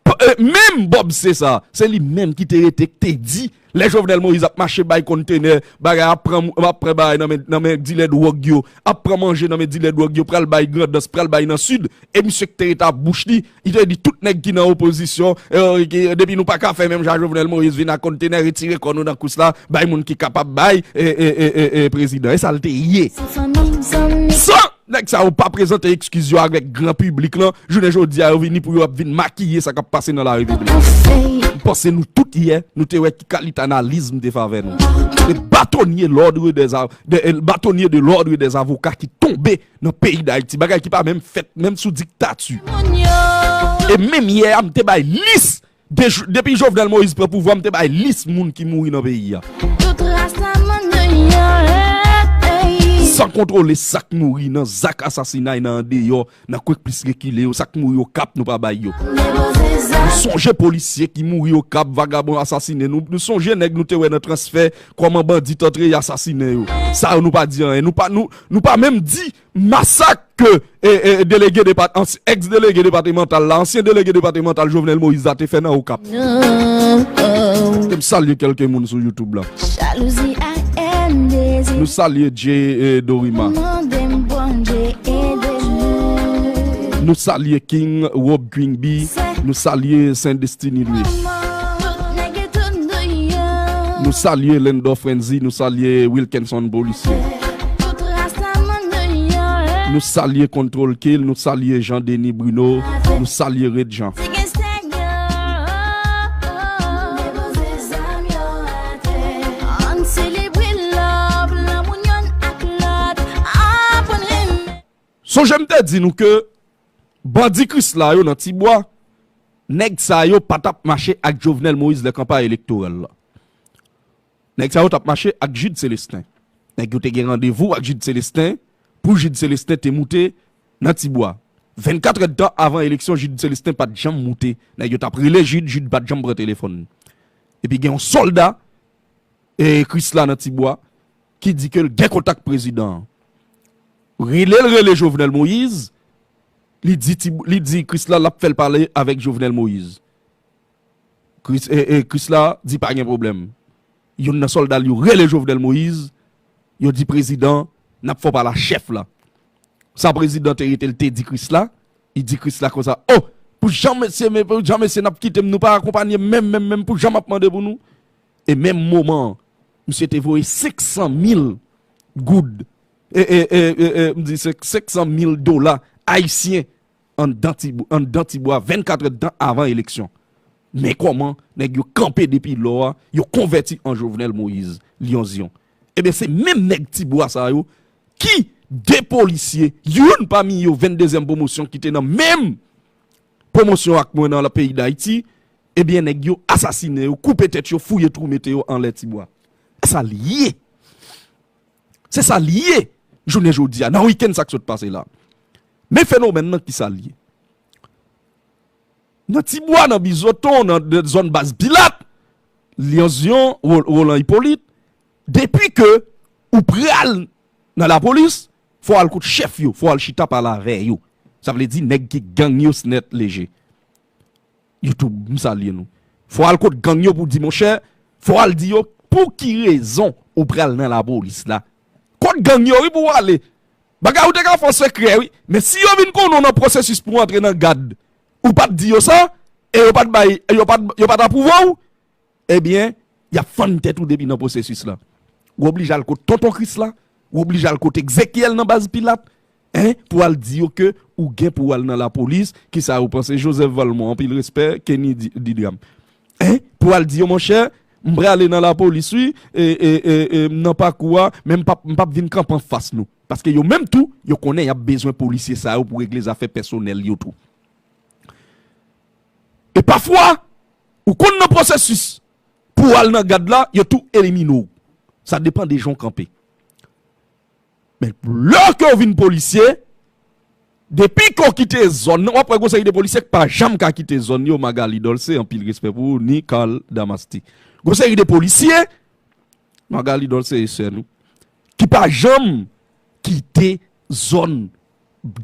p-, e, menm Bob C sa, se li menm ki te rete, ki te di, lè Jovenel Moïse ap mache bay kontenè, bagay ap pran, ap pran bagay nan men, nan men dilè dwòg yo, ap pran manje nan men dilè dwòg yo, pral bay Grandans, pral bay nan Sid, e misye ki te rete ak bouch li, li te di tout nèg ki nan opozisyon, e, ki, depi nou pa ka fè menm jan Jovenel Moïse vin ak kontenè, retire kò nou nan kous la, bay moun ki kapab bay, e, e, e, e, e, prezidan. E sa l te ye. San Nèg sa yo pa prezante ekskiz yo avèk gran piblik lan. Jounen jodi a, yo vini pou yo ap vin makiye sa k ap pase nan larepiblik. M panse nou tout yè, nou te wè ki kalite analiz m te fè avè nou. Le bâtonnier l'ordre des av- de, euh, bâtonnier de l'ordre des avocats ki tonbe nan peyi Dayiti. Bagay ki pa menm fèt, menm sou diktati. E menm yè a, m te bay lis de jou- depi Jovenel Moïse pran pouvwa, m te bay lis moun ki mouri nan peyi a. Tout ras la manno yo, hey, hey. San kontwole sa k mouri nan zak asasinay nan andeyò, nan kwek plis rekile yo, sa k mouri Okap, nou pa bay yo. Nou sonje polisye ki mouri Okap, vagabon asasinen. Nou, nou sonje nèg nou te wè nan transfè, kòman bandi t antre, y asasinen yo. Sa yo nou pa di anyen. Nou pa, nou, nou pa menm di masak ke, e, e, delege depat- ans- ex delege depatmantal la, ansyen delege depatmantal Jovenel Moïse la te fè nan Okap. Ke m salye kèlke moun sou YouTube la. Jalouzi ak èn dezi. Nou salye Jay, e, Dorima. Mande m Bondye ede nou. Nou salye King Rob Queen B. Nou salye Saint Destiny Louis. Nou salye Lendo Frenzy, nou salye Wilkinson Polisye. Nou salye Control Kill, nou salye Jean Denis Bruno, nou salye Red Jean. Sonje m te di nou ke bandi Krisla yo nan Tibwa, nèg sa yo pa t ap mache ak Jovenel Moïse lè kanpay elektoral la. Nèg sa yo t ap mache ak Jude Célestin. Nèg yo te gen randevou ak Jude Célestin pou Jude Célestin te moute nan Tibwa. Vennkat èdtan avan eleksyon, Jude Célestin pa t janm moute. Nèg yo t ap rele Jude, Jude pa t janm pran telefòn. Epi gen yon sòlda, e, Krisla nan Tibwa, ki di ke l gen kontak prezidan an. Rele l, rele Jovenel Moïse, li di, Tib- li di Krisla l ap fè l pale avèk Jovenel Moïse. Kris, e, e, Krisla di pa gen pwoblèm. Youn nan sòlda l yo rele Jovenel Moïse, yo di prezidan, n ap fè w pale a chèf la. Sa prezidan te rete, l te di Krisla, li di Krisla konsa, o, pou jan mesye, men pou jan mesye n ap kite m, nou pa akonpanye m menm, menm, menm, pou jan m ap mande pou nou. E menm moman an, misye te voye senk san mil goud, e, e, e, e, e, m di senk, senk san mil dola ayisyen anndan Tibwa, anndan Tibwa vennkat èdtan avan eleksyon. Men kòman nèg yo kanpe depi lò a, yo konvèti an Jovenel Moïse, Lyonzyon. Ebyen, se menm nèg Tibwa sa yo ki de polisye, youn pami yo venndezyèm pwomosyon ki te nan menm pwomosyon ak mwen nan peyi Dayiti, ebyen, nèg yo asasinen yo, koupe tèt yo, fouye twou, mete yo anlè Tibwa. Sa l ye. Se sa l ye, jounen jodi a, nan wikenn sa k sot pase la. Men fenomèn nan, ki sa l ye? Nan Tibwa, nan Bizoton, nan de- zòn Baz Pilat, Lyonzyon, Ro- Roland Hyppolite, depi ke ou pral nan lapolis, fò w al kot chèf yo, fò w al chita pale avè yo. Sa vle di nèg ki gang yo, Snèt, Leje. YouTube, m salye nou. Fò w al kot gang yo pou di, monchè, fò w al di yo, pou ki rezon ou pral nan lapolis la? Kot gang yo, wi, pou w ale. Bagay ou te ka fè an sekrè, wi. Men si yo vin konnen w nan pwosesis pou w antre nan gad, ou pa t di yo sa, e yo pa t bay, yo pa t, yo pa t apwouve w, ebyen, y ap fann tèt ou depi nan pwosesis la. Ou oblije al kot Tonton Krisla, ou oblije al kot Egzekyèl nan Baz Pilat, en, pou al di yo ke ou gen pou al nan lapolis. Kisa yo panse? Joseph Valmont, anpil respè, Kenny Di- Didram. En, pou al di yo, monchè, m prale nan lapolis, wi, e, e, e, e, m nan pakou a, men m p ap, m p ap vin kanpe anfas nou. Paske yo menm tou, yo konnen y ap bezwen polisye sa yo pou regle zafè pèsonèl yo tou. E pafwa, ou konn nan pwosesis pou w al nan gad la, yo tou elimine w. Sa depann de jan w kanpe. Men lè ke w vin polisye, depi ke w kite zòn nan, w ap wè gon seri de polisye k pa janm ka kite zòn yo, Magali Dolce, anpil respè pou ou, ni Carl Damasty. Gon seri de polisye, Magali Dolce e sè nou, ki pa janm kite zòn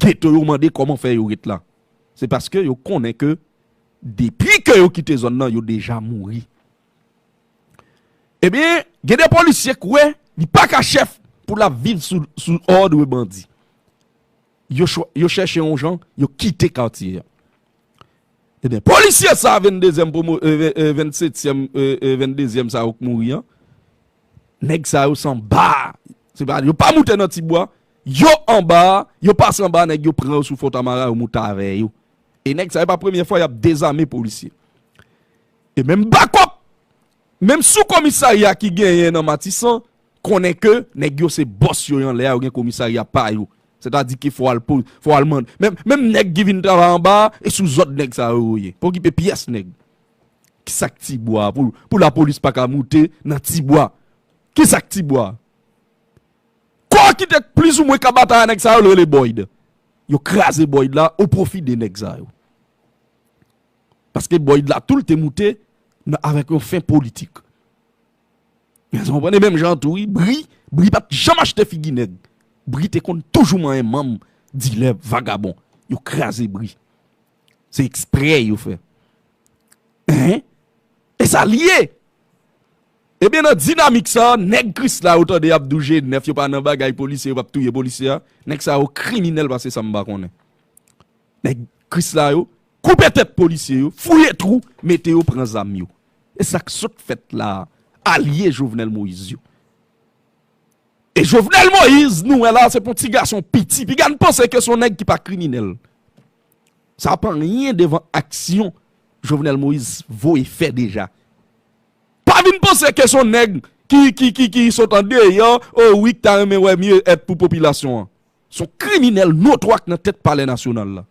geto yo, mande kòman fè yo ret la. Se paske yo konnen ke depi ke yo kite zòn nan, yo deja mouri. Ebyen, gen de polisye k wè li pa ka chèf pou l ap viv sou, sou òd bandi. Yo chwa- yo chèche yon jan, yo kite katye a. Ebyen, polisye sa, venndezyèm pwomo- e, e, vennsetyèm, e, e, venndezyèm sa yo k mouri an, nèg sa yo se anba, se pa, yo pa moute nan Tibwa, yo anba, yo pase anba nèg yo, pran yo sou fo tamara, yo moute avè yo. E nèg sa, e pa premye fwa y ap dezame polisye. E menm bakòp, menm sou komisarya ki genyen nan Matisan, konnen ke nèg yo se bòs yo anlè a, yo gen komisarya pa yo. Sètadi ke fò al po-, fò al mande. Menm, menm nèg ki vin travay anba a, e sou zòd nèg sa yo yo ye. Pa okipe pyès nèg. Kisa k Tibwa pou, pou lapolis pa ka moute nan Tibwa? Kisa k Tibwa? Kò ki te plizoumwen ka batay a nèg sa yo, l rele Boyd. Yo kraze Boyd la o pwofi de nèg sa yo. Paske Boyd la tou l te moute nan, avèk yon fen politik. Èske w konprann? E menm jan tou, wi, Bri, Bri pa t janm achte figi nèg. Bri te konn toujou manyen manm, dilè, vagabon. Yo kraze Bri. Se eksprè yo fè. Hein? E sa l ye. Ebyen, nan dinamik sa, nèg Krisla yo tande y ap di w G nèf, yo pa nan bagay polisye, yo p ap touye polisye a. Nèg sa yo kriminèl pase sa m pa konnen. Nèg Krisla yo, koupe tèt polisye yo, fouye twou, mete yo pran zam yo. E sa k sot fèt la a, alye Jovenel Moïse yo. E Jovenel Moïse, nou wè la, se pa yon ti gason piti. Piga n panse ke se yon nèg ki pa kriminèl. Sa pa anyen devan aksyon Jovenel Moïse voye fè deja. Pa vin panse ke se yon nèg ki, ki, ki, ki sot andeyò, o wi, ki ta renmen wè mye èt pou popilasyon an. Se yon kriminèl notwa k nan tèt Palè Nasyonal la.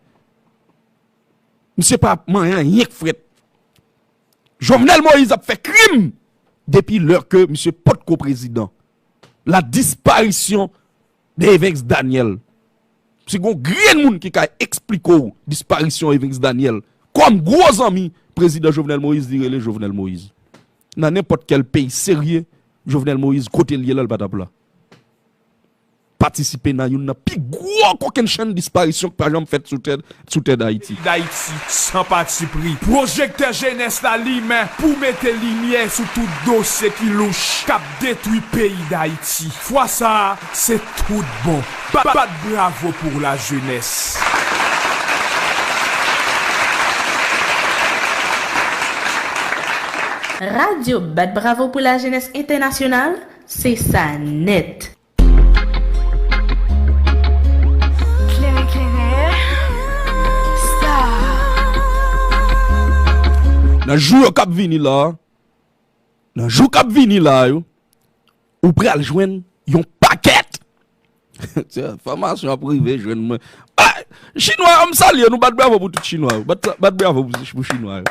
Misye pa manyen anyen k frèt. Jovenel Moïse ap fè krim depi lè ke misye potko prezidan. La disparition de Evens Daniel. Si gon grenn moun ki ka eksplike w disparisyon Evens Daniel kòm gwo zanmi prezidan Jovenel Moïse, li rele Jovenel Moïse. Nan nenpòt kèl peyi serye, Jovenel Moïse, kote l ye la, l pa t ap la. Patisipe nan youn nan pi gwo kokennchenn disparisyon ki pa janm fèt sou tè, sou tè Dayiti. Dayiti, san patipri. Pwojektè jenès la limen pou mete limyè sou tout dosye ki louch k ap detwi peyi Dayiti. Fwa sa a, se tout bon. Bat, bat bravo pou lajenès. Radyo Bat Bravo pou Lajenès Entènasyonal, se sa nèt. Klere, klere. Star. Nan jou yo k ap vini la, nan jou k ap vini la yo, ou pral jwenn yon pakèt. Enfòmasyon ap rive jwenn mwen. Ah, Chinwa yo, m salye nou, bat bravo pou tout Chinwa yo. Bat, bat bravo pou, pou Chinwa yo.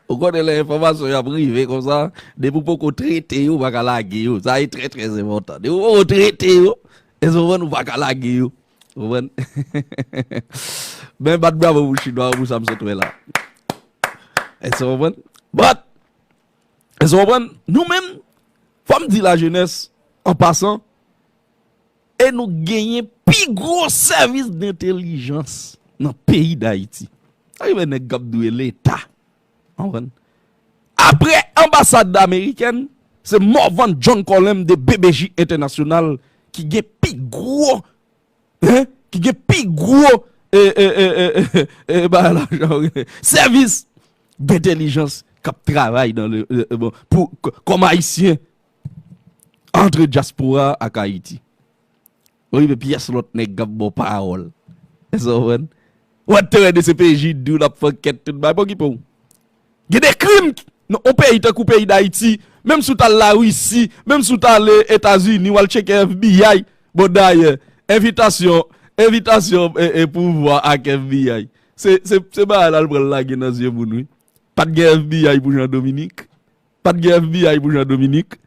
Ou konnen lè enfòmasyon yo ap rive konsa, depi w poko trete yo, ou pa ka lage yo. Sa e trè, trè enpòtan. Depi w poko trete yo, èske w konprann, ou pa ka lage yo. Ou konprann? Men bat bravo pou Chinwa yo pou sa m sot wè la. Èske w konprann? But, èske w konprann? Nou menm, fò m di lajenès, an pasan, e nou genyen pi gwo sèvis dentèlijans nan peyi Dayiti. Sa ki fè nèg k ap dwe Leta. Konprann? Apre anbasad amerikèn, se Morvan John Colem de B B J Entènasyonal ki gen pi gwo, hein, ki gen pi gwo, e, e, e, e, e, e, bagay la, sèvis dentèlijans k ap travay nan le, e, e, bon, pou, k-, kòm Ayisyen, antre dyaspora ak Ayiti. Ou rive pyès lòt nèg k ap ba w pawòl. Èske w konprann? Ou wè te wè D C P J di w l ap fè ankèt tout bagay, pa okipe w. Gen de krim nan yon peyi tankou peyi Dayiti, menm si w t al Larisi, menm si w t al Etazini, w al tcheke F B I. Bon, dayè, envitasyon, envitasyon, e, e, pouvwa ak F B I. Se, se, se bagay la l pral lage nan zye moun, wi. Pa t gen F B I pou Jan Dominik. Pa t gen F B I pou Jan Dominik.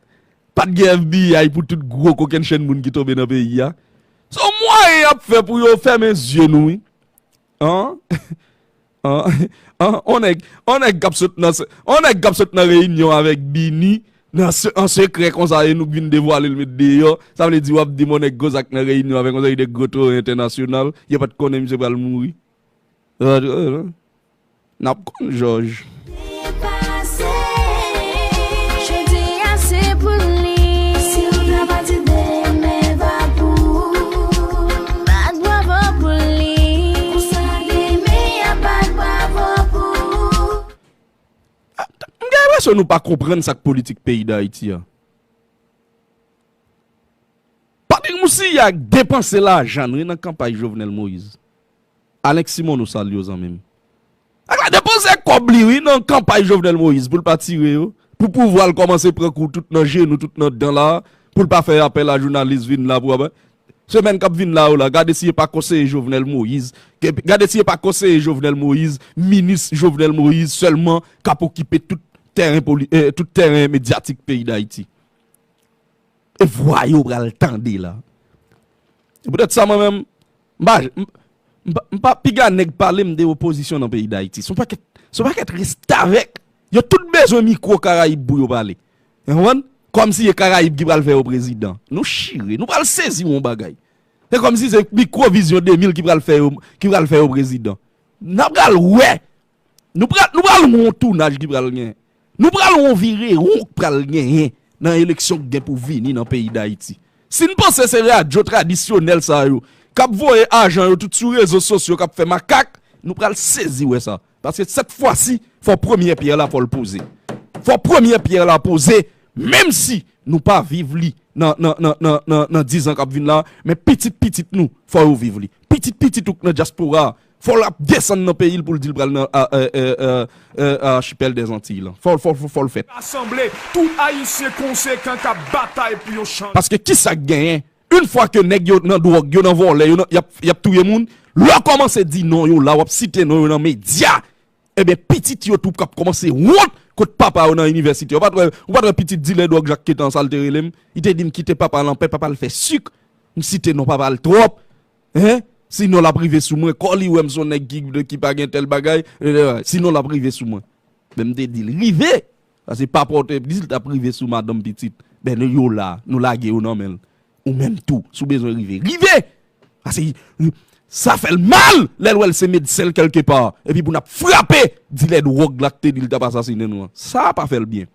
Pa t gen F B I pou tout gwo kokennchenn moun ki tonbe nan peyi a. Se yon mwayen y ap fè pou yo fèmen zye nou, wi. An? An? An? On nèg, on nèg k ap sot nan se-, on nèg k ap sot nan reyinyon avèk Bini, nan se-, an sekrè konsa, e nou k vin devwale l met deyò. Sa vle di w ap di m on nèg konsa k nan reyinyon avèk on seri de gwo toren entènasyonal, yo pa t konnen misye pral mouri. N ap konn, Jòj. Depase. Jodi a se pou li. Si w ta pati demen va pou ou. Bat bravo pou li. Konsa demen y ap bat bravo pou ou. Ah, m gen enpresyon nou pa konprann sa k politik peyi Dayiti a. Ou si y a depanse lajan nou nan kanpay Jovenel Moïse. Alex Simoneau, salye w, zanmi m. Ak la depanse kòb li, wi, nan kanpay Jovenel Moïse pou l pa tire yo. Pou pouvwa l kòmanse pran kou tout nan jenou, tout nan dan la. Pou l pa fè apèl a jounalis vin la pou apèl. Semèn k ap vin la yo la, gade si e pa konseye Jovenel Moïse. Ke, gade si e pa konseye Jovenel Moïse, minis Jovenel Moïse sèlman k ap okipe tout tèren poli-, eh, tout tèren medyatik peyi Dayiti. E vwa yo pral tande la. E poutèt sa, mwen menm, m pa, m, m pa, m pa piga nèg pale m de opozisyon nan peyi Dayiti. Se yon pakèt, se yon pakèt restavèk. Yo tout bezwen mikwo Karayib pou yo pale. Ou konprann? Kòmsi e Karayib ki pral fè yo prezidan. Nou chire, nou pral sezi yon bagay. Se kòmsi se mikwo Vizyon de mil ki pral fè yo, ki pral fè yo prezidan. N ap pral wè. Nou pral, nou pral wè yon tounaj ki pral genyen. Nou pral wè yon virewon k pral genyen nan eleksyon k gen pou vini nan peyi Dayiti. Si n panse se radyo tradisyonèl sa yo, k ap voye ajan yo tout sou rezo sosyo, k ap fè makak, nou pral sezi wè sa. Paske sèt fwa si, fò premyè pyè la, fò l poze. Fò premyè pyè la poze, menm si nou pa viv li nan, nan, nan, nan, nan, nan diz an k ap vin la, men pitit pitit nou, fò yo viv li. Pitit pitit ou k nan dyaspora, fò l ap desann nan peyi l pou l di l pral nan, a, e, e, e, e, achipèl dèzantiy lan. Fò, fò, fò, fò l fèt. Rasanble tout Ayisyen konsekan k ap batay pou yon chanjman. Paske kisa k genyen? Yon fwa ke nèg yo nan dwòg, yo nan vòlè, yo nan, y ap, y ap touye moun, lè w kòmanse di non yo la, w ap site non yo nan medya, ebyen, pitit yo tou k ap kòmanse wont kot papa yo nan inivèsite. Ou pa t wè, ou pa t wè pitit dilè dwòg Jakketan sa l te rele m? Li te di m kite papa l anpè, papa l fè sik. M site non papa l twòp. Hein? Sinon l ap rive sou mwen. Kò li wè m se yon nèg ki, ki pa gen tèl bagay. Sinon l ap rive sou mwen. Men m te di l, rive! Paske papa w te di l t ap rive sou madanm pitit. Ben, nou yo la, nou lage yo nan men l. Ou menm tou, si w bezwen rive, rive! Paske sa fè l mal lè l wè l se medsen l kèlkepa. Epi pou n ap frape dilè dwòg la k te di l t ap asasinen nou an. Sa pa fè l byen.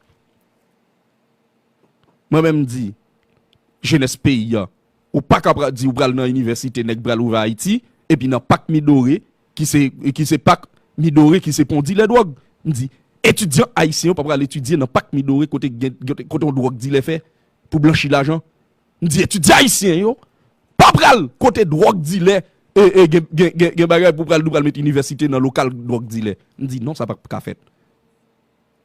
Mwen menm m di, jenès peyi a, ou pa ka pra-, di ou pral nan inivèsite, nèg pral ouvè Ayiti, epi nan Pak Midore, ki se, ki se Pak Midore, ki se pon dilè dwòg. M di, etidyan ayisyen yo pa pral etidye nan Pak Midore kote gen, kote, kote yon dwòg dilè fè pou blanchi lajan. M di, etidyan ayisyen yo pa pral kote dwòg dilè, e, e, gen, gen, gen, gen bagay pou pral, nou pral met inivèsite nan lokal dwòg dilè. M di, non, sa pa ka fèt.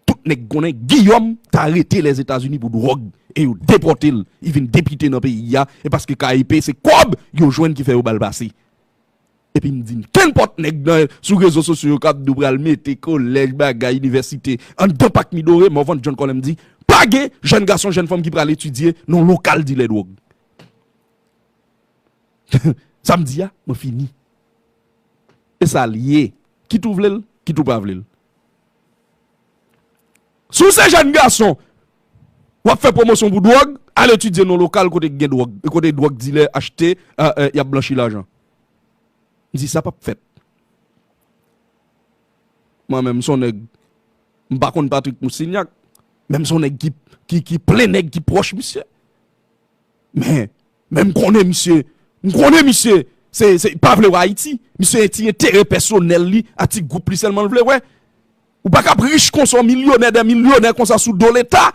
Tout nèg konnen Guillaume t arete Lèzetazini pou dwòg e yo depòte l. Li vin depite nan peyi a. E paske K I P se kòb yo jwenn ki fè yo ba l pase. Epi m di n, kenpòt nèg nan, sou rezo sosyo yo k ap di w pral mete kolèj, bagay, inivèsite anndan Pak Midore, Morvan John Colem di, pa gen jèn gason, jèn fanm ki pral etidye nan lokal dilè dwòg. Sa m di a, mwen fini. E sa l ye. Kit ou vle l, kit ou pa vle l. Si w se jèn gason, w ap fè pwomosyon pou dwòg, al etidye nan lokal kote gen dwòg, kote dwòg dilè achte, e, e, y ap blanchi lajan. M di sa p ap fèt. Mwen menm, m se yon nèg, m pa konn Patrick Moussignac, men m se yon nèg ki, ki, ki plen nèg ki pwòch misye. Men, men m konnen misye, m konnen misye, se, se, pa vle wè Ayiti. Misye gen ti enterè pèsonèl li, a ti gwoup li sèlman l vle wè. Ou pa ka ap rich konsa, yon milyonè dè milyonè konsa sou do Leta,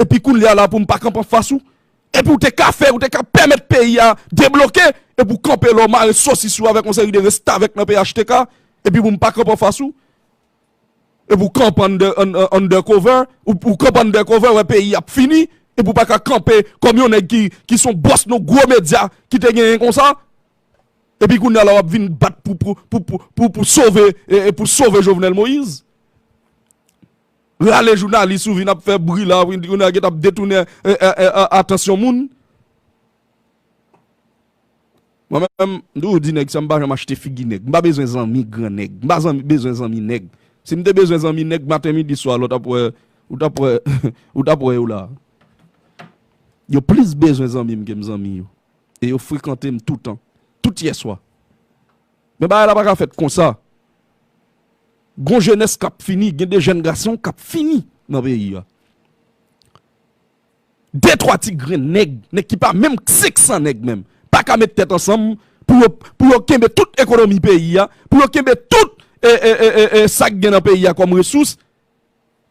epi kounye a la pou m pa kanpe anfas ou. Epi w te ka fè, ou te ka pèmèt peyi a debloke, epi w kanpe la w mare sosis ou avèk yon seri de restavèk nan P H T K, epi pou m pa kanpe anfas ou. Epi w kanpe under, un-, un-, undercover, ou, ou kanpe undercover, wè peyi ap fini, epi w pa ka kanpe kòm yon nèg ki, ki se yon bòs nan gwo medya ki te genyen konsa. Epi kounye a la w ap vin bat pou, pou, pou, pou, pou, pou sove, e, e pou sove Jovenel Moïse. Rale jounalis ou vin ap fè bri la, kounye a gentan ap detounen, e, e, e, e, atansyon moun. Mwen menm, m toujou di nèg sa, m pa janm achte figi nèg. M pa bezwen zanmi gran nèg. M pa zanmi, bezwen zanmi nèg. Si m te bezwen zanmi nèg maten, midi, swa, lè w t ap wè, ou t ap wè, ou t ap wè yo la. Yo plis bezwen zanmi m ke m zanmi yo. E yo frekante m toutan. Tout yèswa. Men bagay la pa ka fèt konsa. Gon jenès k ap fini, gen de jèn gason k ap fini nan peyi a. De twa ti grenn nèg, nèg ki pa menm senk san nèg menm, pa ka met tèt ansanm pou yo, pou yo kenbe tout ekonomi peyi a, pou yo kenbe tout, e, e, e, e, e, sa k gen nan peyi a kòm resous,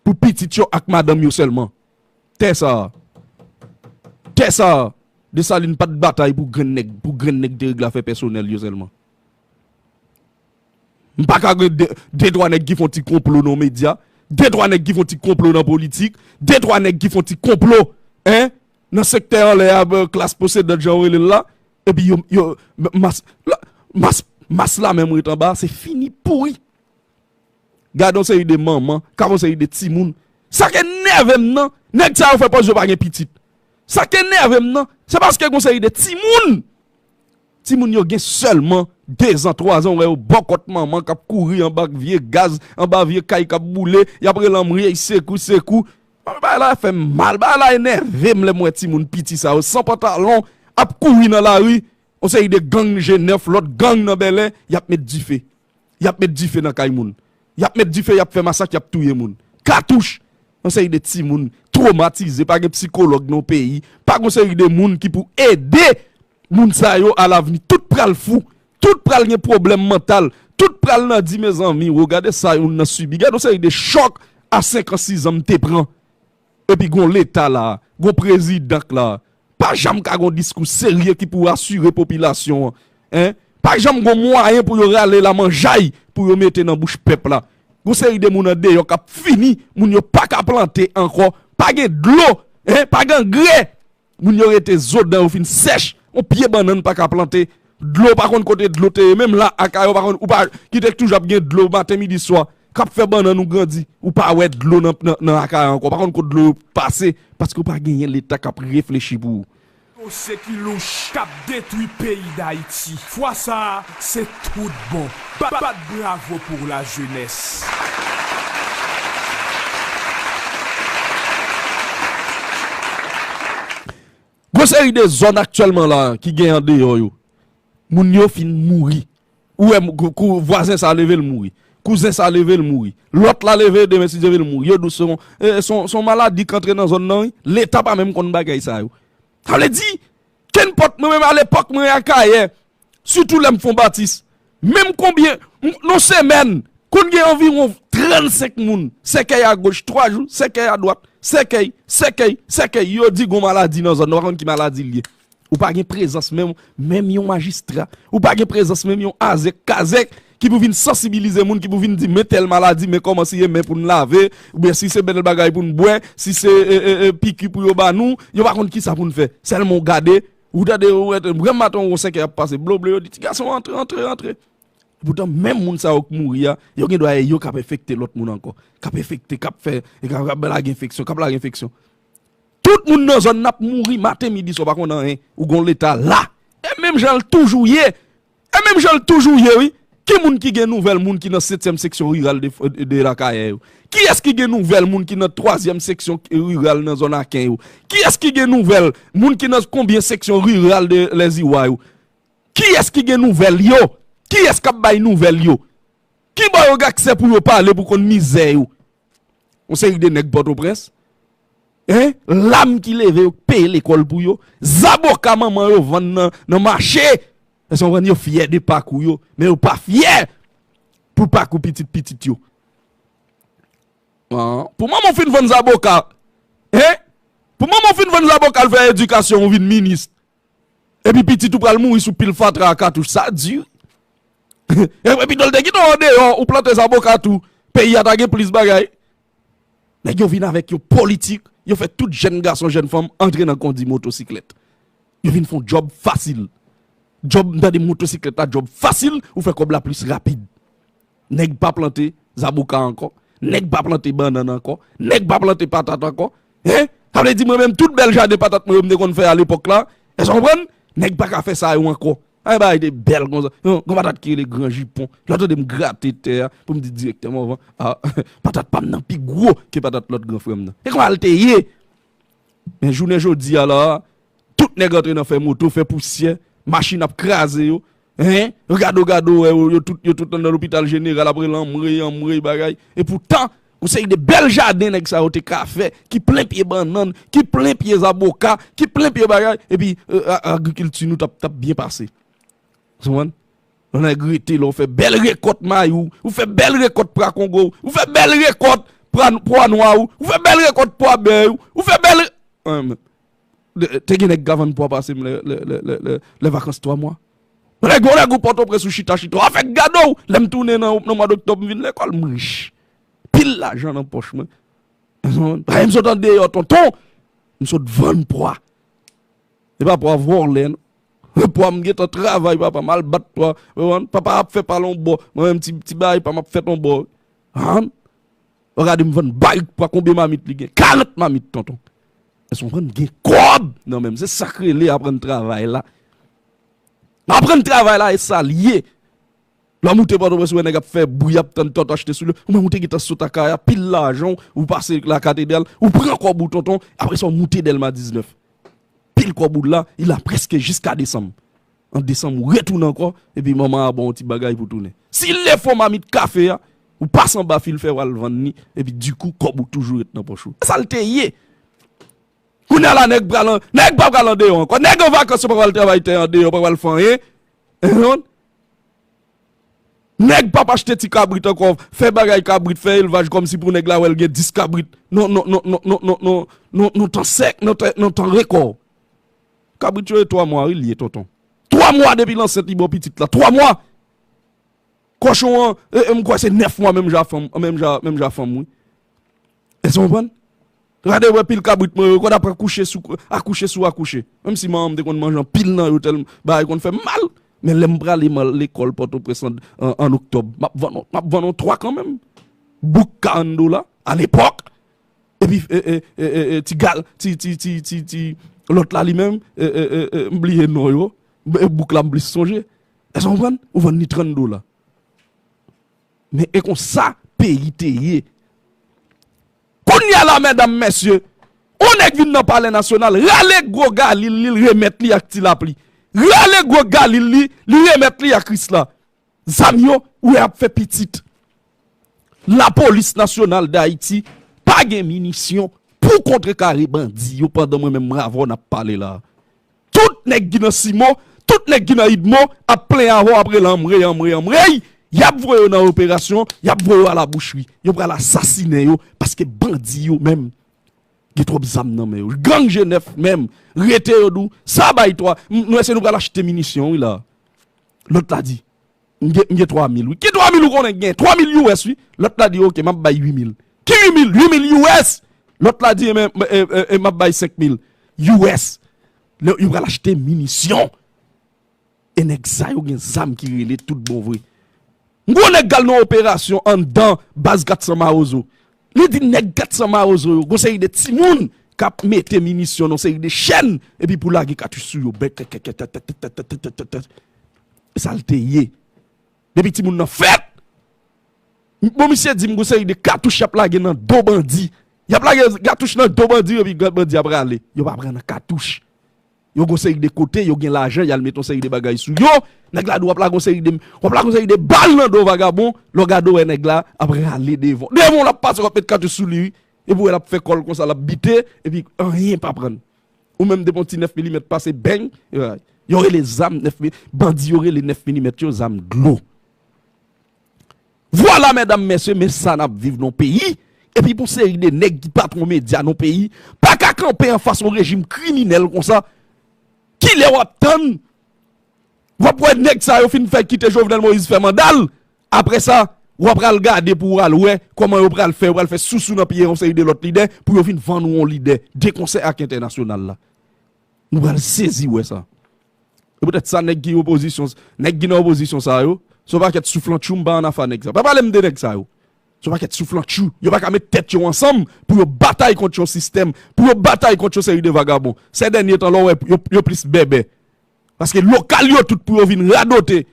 pou pitit yo ak madanm yo sèlman. Tè sa a. Tè sa a. Desalin pa t batay pou grenn nèg, pou grenn nèg te regle afè pèsonèl yo sèlman. M pa ka gen de, de twa nèg ki fè yon ti konplo nan medya, de twa nèg ki fè yon ti konplo nan politik, de twa nèg ki fè yon ti konplo, en, nan sektè anlè a, klas posedan jan yo rele l la, epi yo, yo, mas, la, mas, mas la menm ret anba, se fini pouri. Gade yon seri de manman k ap yon seri de timoun. Sa k enève m nan, nèg sa yo fè pòz yo pa gen pitit. Sa k enève m nan, se paske gen yon seri de timoun. Timoun yo gen sèlman dezan, twazan, w wè yo bòkòt manman k ap kouri anba vye gaz, anba vye kay k ap boule, y ap rele anmwey, sekou, sekou. Bagay la fè m mal, bagay la enève m lè m wè timoun piti sa yo san pantalon ap kouri nan lari, yon seri de gang G nèf, lòt gang nan Bèlè, y ap met dife. Y ap met dife nan kay moun. Y ap met dife, y ap fè masak, y ap touye moun. Katouch! Yon seri de timoun twomatize, pa gen sikològ nan peyi, pa gen yon seri de moun ki pou ede moun sa yo alavni. Tout pral fou, tout pral gen pwoblèm mantal, tout pral nan di, mezanmi, wo, gade sa yon nan sibi, gade yon seri de chòk a senk an, sis an m te pran. Epi gon Leta la, gon prezidan k la, pa janm ka gon diskou serye ki pou asire popilasyon an, en? Pa janm gon mwayen pou yo rale lamanjay pou yo mete nan bouch pèp la. Gon seri de moun andeyò k ap fini, moun yo pa ka plante ankò, pa gen dlo, en? Pa gen angrè. Moun yo rete zo dan yo fin sèch, yon pye bannann pa ka plante, dlo pa konn kote dlo te ye, menm la, akayè w pa konn, ou pa, ki te toujou ap gen dlo maten, midi, swa, k ap fè bannann ou grandi, ou pa wè dlo nan, nan, nan akayè ankò, pa konn kot dlo yo pase, paske w pa genyen Leta k ap reflechi pou ou. Dosye ki louch k ap detwi peyi Dayiti. Fwa sa a, se tout bon. Bat, bat bravo pour la jeunesse. Gwo seri de zòn aktyèlman la ki gen andeyò yo, moun yo fin mouri. Ou wè, kou, kou vwazen sa leve, l mouri. Kouzen sa leve, l mouri. Lòt la leve, demen si Dye vle, l mouri. Yo di w se yon, e, se yon, se yon maladi k antre nan zòn nan, wi. Leta pa menm konn bagay sa yo. Sa vle di, kenpòt, mwen menm alepòk mwen Akayè, sitou lè m fè yon batis, menm konbyen, m, nan semèn, konn gen anviwon trannsenk moun, sèkèy agoch twa jou, sèkèy adwat, sèkèy, sèkèy, sèkèy, yo di gon maladi nan zòn nan, w pa konn ki maladi l ye. Ou pa gen prezans menm, menm yon majistra. Ou pa gen prezans menm yon azèk, kazèk, ki pou vin sansibilize moun, ki pou vin di, men tèl maladi, men kòman si ye, men pou n lave, oubyen si se bèl bagay pou n bwè, si se, e, e, e, piki pou yo ba nou, yo pa konn ki sa pou n fè. Sèlman w gade, ou tande, ou wè, granm maten, ou wè senkè ap pase, blo, blo, yo di, ti gason, antre, antre, antre. Poutan, menm moun sa yo k mouri a, yo gen dwa e yo k ap enfekte lòt moun ankò. K ap enfekte, k ap fè, e k ap, k ap lage enfeksyon, k ap lage enfeksyon. Tout moun nan zòn nan ap mouri maten, midi, swa, pa konn anyen. Ou gon Leta la. E menm jan l toujou ye. E menm jan l toujou ye, wi. Ki moun ki gen nouvèl moun ki nan setyèm seksyon riral de, de Lakayè yo? Kiyès ki gen nouvèl moun ki nan twazyèm seksyon riral nan zòn Aken yo? Kiyès ki gen nouvèl moun ki nan konbyen seksyon riral de Lèziwa yo? Kiyès ki gen nouvèl yo? Kiyès k ap bay nouvèl yo? Ki bò yo gen aksè pou yo pale pou konn mizè yo? Yon seri de nèg Pòtoprens, en, lam ki leve yo k peye lekòl pou yo, zaboka manman yo vann nan, nan mache. Èske w konprann? Yo fyè de pakou yo, men yo pa fyè pou pakou pitit pitit yo. An, pou manman w fin vann zaboka, en? Pou manman w fin vann zaboka, al fè edikasyon, ou vin minis. Epi pitit ou pral mouri sou pil fatra a katouch. Sa di. Epi dòl te kite w andeyò, ou plante zaboka tou. Peyi a ta gen plis bagay. Nèg yo vin avèk yon politik, yo fè tout jèn gason, jèn fanm antre nan kondi motosiklèt. Yo vin fè yon djòb fasil. Djòb, m tande motosiklèt la, djòb fasil, ou fè kòb la plis rapid. Nèg pa plante zaboka ankò. Nèg pa plante bannann ankò. Nèg pa plante patat ankò. Hein? Sa vle di mwen menm tout bèl jaden patat mwen yo m te konn fè alepòk la. Èske w konprann? Nèg pa ka fè sa yo ankò. Ay, bagay te bèl konsa. Yon, yon patat ki rele gran jipon. Lè w tande m grate tè a, pou m di dirèktèman avan, ah, patat pa m nan pi gwo ke patat lòt gran frè m nan. E konsa l te ye. Men jounen jodi a la, tout nèg antre nan fè moto, fè pousyè, machin ap kraze yo. Hein? Yo gade w, gade w, wè yo, yo tout, yo tout nan lopital jeneral ap rele anmwey, anmwey, bagay. E poutan, yon seri de bèl jaden nèg sa yo te ka fè, ki plen pye bannann, ki plen pye zaboka, ki plen pye bagay, epi, e, a, agrikilti nou t ap, t ap byen pase. Ou konprann? Yon nèg rete la, ou fè bèl rekòt mayi w, ou fè bèl rekòt pwa kongo w, ou fè bèl rekòt pwa, pwa nwa w, ou fè bèl rekòt pwa bèy w, ou fè bèl re-, an, men, Te gen nèg ka vann pwa pase m lè, lè, lè, lè, lè, lè vakans twa mwa. Nèg, yon nèg ou Pòtoprens ou chita, chita. W ap fè gade w. Lè m tounen nan, nan mwa doktòb, m vin lekòl, m rich. Pil lajan nan pòch mwen. Paske m sot andeyò, tonton. M sot vann pwa. E pa pwa vòlè, non. Pwa m gentan travay, papa, m al bat pwa. Ou konprann? Papa ap fè pa l on bò. Mwen menm, ti, ti bagay pa m ap fèt on bò. Ou gade m vann barik pwa, konbyen mamit li gen? Karant mamit, tonton. Èske w konprann? Gen kòb nan men m. Se sa k rele aprann travay la. Aprann travay la, e sa l ye. Lè w moute Pòtoprens, ou wè nèg ap fè bri, ap tann tòtò achte sou li. Ou menm ou te gentan sot Akaya, pil lajan w, ou pase Lakatedral, ou pran kòb ou, tonton, apre sa w moute Dèlma diznèf. Pil kòb ou la, il a prèske jiska desanm. An desanm, ou retounen ankò, epi manman an ba w yon ti bagay pou tounen. Si l lè fè w mamit kafe a, ou pase anba fil fè w al vann li, epi dikou, kòb ou toujou ret nan pòch ou. Sa l te ye. Kounye a la, nèg pral an, nèg pa pral andeyò ankò. Nèg an vakans, yo pa pral travay tè andeyò, yo pa pral fè anyen. Hein? Nèg p ap achte ti kabrit ankò, fè bagay kabrit, fè elvaj kòmsi pou nèg la wè l gen dis kabrit. Non, non, non, non, non, non, non, non, non, tan sèk, non, tan, non, tan rekò. Kabrit yo e twa mwa, wi, l ye, tonton. Twa mwa depi l ansent, li ba w pitit la. Twa mwa! Kòchon an, e, e, m kwè se nèf mwa menm jan a fanm, menm jan, menm jan a fanm, wi. Èske w konprann? Gade wè pil kabrit mwen yo, konn ap akouche sou, akouche sou akouche. Menm si manman m te konn manje anpil nan yo, tèlman bagay konn fè m mal. Men lè m prale m al lekòl Pòtoprens an, an, an oktòb, m ap vann, m ap vann yon twa kanmenm. Bouk karant dola, alepòk. Epi, e, e, e, e, e, ti gal, ti, ti, ti, ti, ti, lòt la li menm, e, e, e, e, m bliye non yo. E, bouk la m plis sonje. Èske w konprann? Ou vann li trant dola. Men e konsa peyi te ye. Kounye a la, medam, mesye, yon nèg vin nan Palè Nasyonal, rale gwo galil li, l remèt li ak Ti Lapli. Rale gwo galil li, li remèt li ak Krisla. Zam yo, ou wè ap fè pitit. Lapolis Nasyonal d Ayiti pa gen minisyon pou kontrekare bandi yo pandan mwen menm m avè w n ap pale la. Tout nèg ki nan Simo, tout nèg ki nan Idmo ap plenyen avè w, ap rele anmwey, anmwey, anmwey. Y ap voye yo nan operasyon, y ap voye yo alabouchri. Yo pral asasinen yo paske bandi yo menm gen twòp zam nan men yo. Gang G nèf menm, rete yo di w, sa bay twa, m, nou èske nou pral achte minisyon wi la. Lòt la di, m gen, m gen twa mil wi. Ki twa mil ou konnen gen? Twa mil U S wi. Lòt la di, oke, m ap bay uit mil. Ki uit mil? Uit mil U S! Lòt la di, e, e, e, e, m ap bay senk mil U S. Lè yo pral achte minisyon. E nèg sa yo gen zam ki rele tout bon vre. M gwo nèg k al nan operasyon anndan baz kat san Mawozo. Li di nèg kat san Mawozo yo, gon seri de timoun k ap mete minisyon nan seri de chèn, epi pou lage katouch sou yo. Bèk, kèk, kèk, kèk, tèt, tèt, tèt, tèt, tèt. E sa l te ye. Depi timoun nan fèt, bon, misye di m gon seri de katouch y ap lage nan do bandi. Y ap lage katouch nan do bandi, epi bandi ap rale. Yo pa pran nan katouch. Yo gon seri de kote, yo gen lajan, y al met yon seri de bagay sou yo. Nèg la di w ap lage yon seri de, w ap lage yon seri de bal nan do vagabon, lè w gade w wè nèg la ap rale devan. Devan w l ap pase, w ap met katouch sou li, wi. Epi w wè l ap fè kò l konsa, l ap bite, epi anyen pa pran. Ou menm depi yon ti nèf milimèt pase, beng, yo rele zam nèf mili, bandi yo rele nèf milimèt yo zam dlo. Vwala, medam, mesye, men sa n ap viv nan peyi. Epi pou seri de nèg ki patwon medya nan peyi, pa ka kanpe anfas yon rejim kriminèl konsa. Kilè w ap tann? W ap wè nèg sa yo fin fè kite Jovenel Moïse fè manda l. Apre sa, w ap pral gade pou w al wè kòman yo pral fè, yo pral fè sousou nan pye yon seri de lòt lidè pou yo vin vann ou yon lidè de konsè ak entènasyonal la. Nou pral sezi wè sa. E poutèt sa, nèg ki opozisyon, nèg ki nan opozisyon sa yo, se yon pakèt souflantchou, m pa ann afa nèg sa. Pa pale m de nèg sa yo. Se yon pakèt souflantchou. Yo pa ka met tèt yo ansanm pou yo batay kont yon sistèm, pou yo batay kont yon seri de vagabon. Sè dènye tan, lè w wè yo, yo plis bèbè. Paske lokal yo tout pou yo vin radote,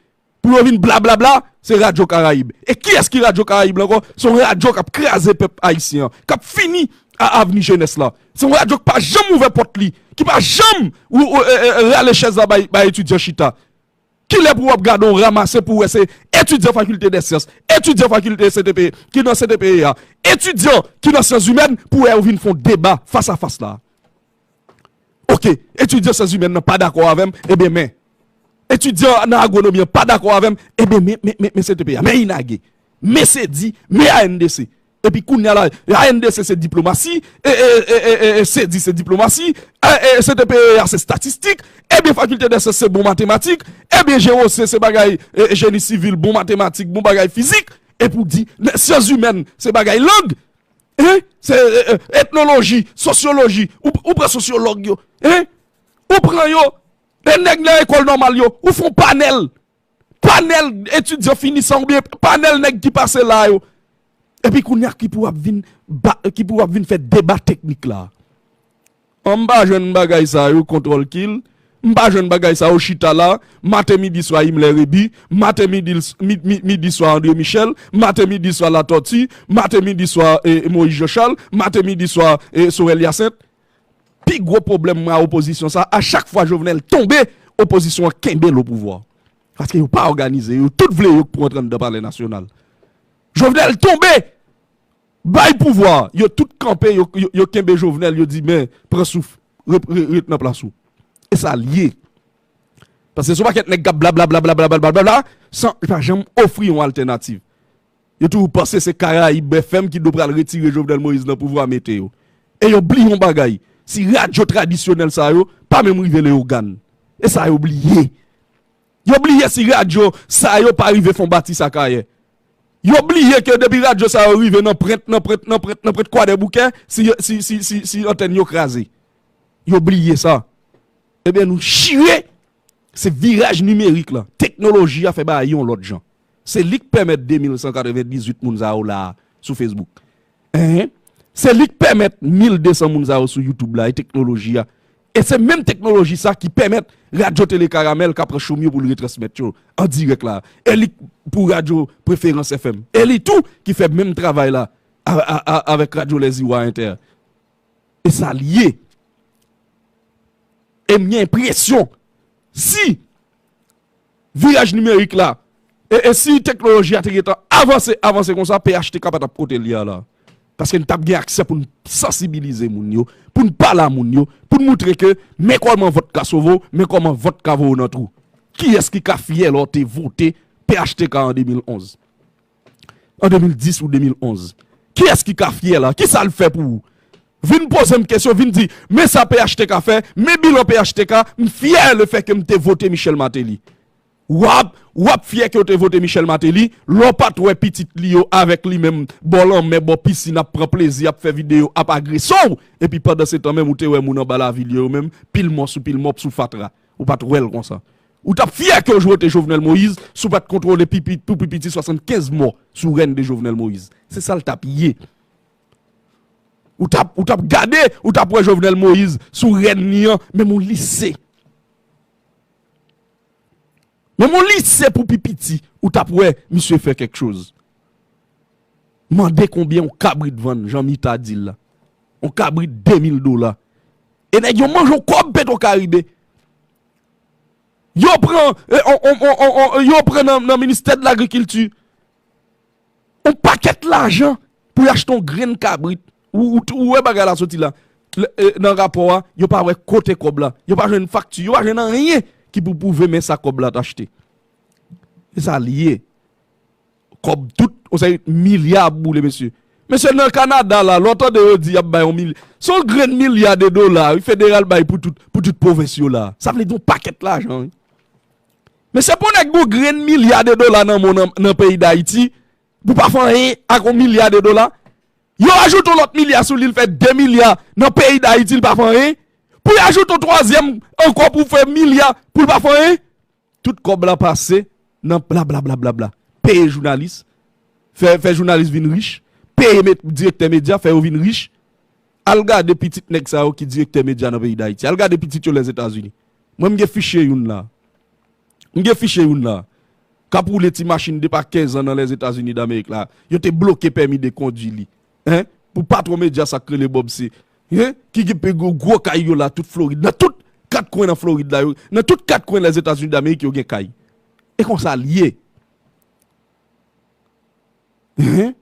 pou yo vin blablabla, se Radyo Karayib. E kiyès ki Radyo Karayib la ankò? Se yon radyo k ap kraze pèp ayisyen an, k ap fini a avni jenès la. Se yon radyo ki pa janm ouvè pòt li, ki pa janm ou, ou, e, e, e, rale chèz la bay, bay etidyan chita. Kilè pou w ap gade w ranmase pou w wè se etidyan fakilte dè syans, etidyan fakilte C T P, ki nan C T P E a, etidyan ki nan syans imèn pou w wè yo vin fè yon deba fas a fas la? Oke, etidyan syans imèn nan pa dakò avè m, ebyen men. Etidyan nan agwonomi an pa dakò avè m, ebyen men, men, men, men C T P A, men INAGE, men CEDI, men A N D C. Epi kounye a la, A N D C se diplomasi, e, e, CEDI se diplomasi, e, e, C T P E a se estatistik, ebyen Faculté des Sciences se bon matematik, ebyen G O C se bagay e, jeni sivil, bon matematik, bon bagay fizik, epi w di syans imèn se bagay lang, hein? Se e, e, etnoloji, sosyoloji, ou, ou pran sosyològ yo, hein? Ou pran yo, e nèg nan lekòl nòmal yo, ou fè yon panèl, panèl etidyan finisan oubyen panèl nèg ki pase la yo. Epi kounye a ki pou ap vin ba, ki pou ap vin fè deba teknik la. An, m pa jwenn bagay sa yo, kontwòl kil. M pa jwenn bagay sa yo, chita la. Maten, midi, swa, Himmler Réby. Maten, midi, mi- mi- midi, swa, André Michel. Maten, midi, swa, Latortue. Maten, midi, swa, e, Moïse Jean Charles. Maten, midi, swa, e, Sorel Hyacinthe. Pi gwo pwoblèm mwen a opozisyon sa, a chak fwa Jovenel tonbe, opozisyon an kenbe l o pouvwa. Paske yo pa òganize, yo tout vle yo k pou antre anndan Palè Nasyonal. Jovenel tonbe, bay pouvwa, yo tout kanpe, yo, yo, yo kenbe Jovenel, yo di, men, pran souf, re- re- ret nan plas ou. E sa l ye. Paske se yon pakèt nèg k ap blablabla, san pa janm ofri yon altènativ. Yo toujou panse se Karayib F M ki dwe pral retire Jovenel Moïse nan pouvwa mete yo. E yo bliye yon bagay. Si radyo tradisyonèl sa yo pa menm rive Leyogàn. E sa yo bliye. Yo bliye si radyo sa yo pa rive Fon Batis Akayè. Yo bliye ke depi radyo sa yo rive nan Pwent, nan Pwent, nan Pwent, nan Pwent Kwadèboukè, si, si, si, si, si antèn yo kraze. Yo bliye sa. Ebyen, nou chire. Se viraj nimerik la. Teknoloji a fè bagay yon lòt jan. Se li k pèmèt de mil san katrevendizuit moun sa yo la a sou Facebook. Hein? Se li k pèmèt mil de san moun sa yo sou YouTube la, e teknoloji a. E se menm teknoloji sa ki pèmèt Radyo Tele Karamèl ka pran chòm yo pou l retransmèt yo an dirèk la. E li k pou Radyo Preferans F M. E li tou ki fè menm travay la a- a- a- avèk Radyo Lèziwa Entè. E sa l ye. E m gen enpresyon, si viraj nimerik la, e, e si teknoloji a te gentan avanse, avanse konsa, P H T K pa t ap kote l ye a la. Paske n t ap gen aksè pou n sansibilize moun yo, pou n pale a moun yo, pou n moutre ke men kòman vòt ka sove w, men kòman vòt ka voye w nan twou. Kiyès ki ka fyè lè w te vote P H T K an de mil onz? An de mil dis ou de mil onz? Kiyès ki ka fyè la? Kisa l fè pou ou? Vin poze m kesyon, vin di, men sa P H T K fè, men bilan P H T K, m fyè lefètke m te vote Michel Martelly. W ap, w ap fyè ke w te vote Michel Martelly, lè w pa t wè pitit li yo avèk li menm, bò lanmè, bò pisin, ap pran plezi, ap fè videyo, ap agrese w, epi pandansetan menm ou te wè moun anba lavil yo, yo menm, pil mò sou pil mò sou fatra. Ou pa t wè l konsa. Ou t ap fyè ke w vote Jovenel Moïse si w pa t kontwole pi- pi- pou pi piti swasannkenz mò sou rèn de Jovenel Moïse. Se sa l t ap ye. Ou t ap, ou t ap gade, ou t ap wè Jovenel Moïse sou rèn li an, menm yon lise. Menm yon lise pou pi piti, ou t ap wè misye fè kèk choz. Mande konbyen yon kabrit vann, jan Mita di l la. Yon kabrit de mil dola. E nèg yo manje yon kòb Petro Caribe. Yo pran, e, on, on, on, on, on, yo pran nan, nan ministè de lagrikilti yon pakèt lajan pou y achte yon grenn kabrit. Ou, ou, ou wè bagay la soti la. Le- e, nan rapò a, yo pa wè kote kòb la. Yo pa jwenn fakti, yo pa jwenn anyen ki pou pwouve men sa kòb la t achte. E sa l ye. Kòb tout, on seri milya ap boule, mesye. Mesye, nan Kanada la, lè w tande yo di y ap bay yon milya, se yon grenn milya de dola, wi, federal bay pou tout, pou tout pwovens yo la. Sa vle di yon pakèt lajan, wi. Mesye, pou nèg gen yon grenn milya de dola nan men w nan, nan peyi Dayiti, pou pa fè anyen ak yon milya de dola, yo ajoute yon lòt milya sou li, l fè de milya nan peyi Dayiti, l pa fè anyen. Pou y ajoute yon twazyèm ankò pou fè milya, pou l pa fè anyen. Tout kòb la pase nan bla bla bla bla bla. Peye jounalis, fè, fè jounalis vin rich, peye met- direktè medya, fè yo vin rich. Al gade pitit nèg sa yo ki direktè medya nan peyi Dayiti. Al gade pitit yo Lèzetazini. Mwen, m gen fichye youn la. M gen fichye youn la. K ap woule ti machin depi a kenz an nan Lèzetazini Damerik la. Yo te bloke pèmi de kondwi li. Hein? Pou patwon medya sa k rele Bob C. Hein? Ki gen pi gwo, gwo kay yo la, tout Florid. Nan tout kat kwen nan Florid la, yo, nan tout kat kwen Lèzetazini Damerik, yo gen kay. E konsa l ye. Hein?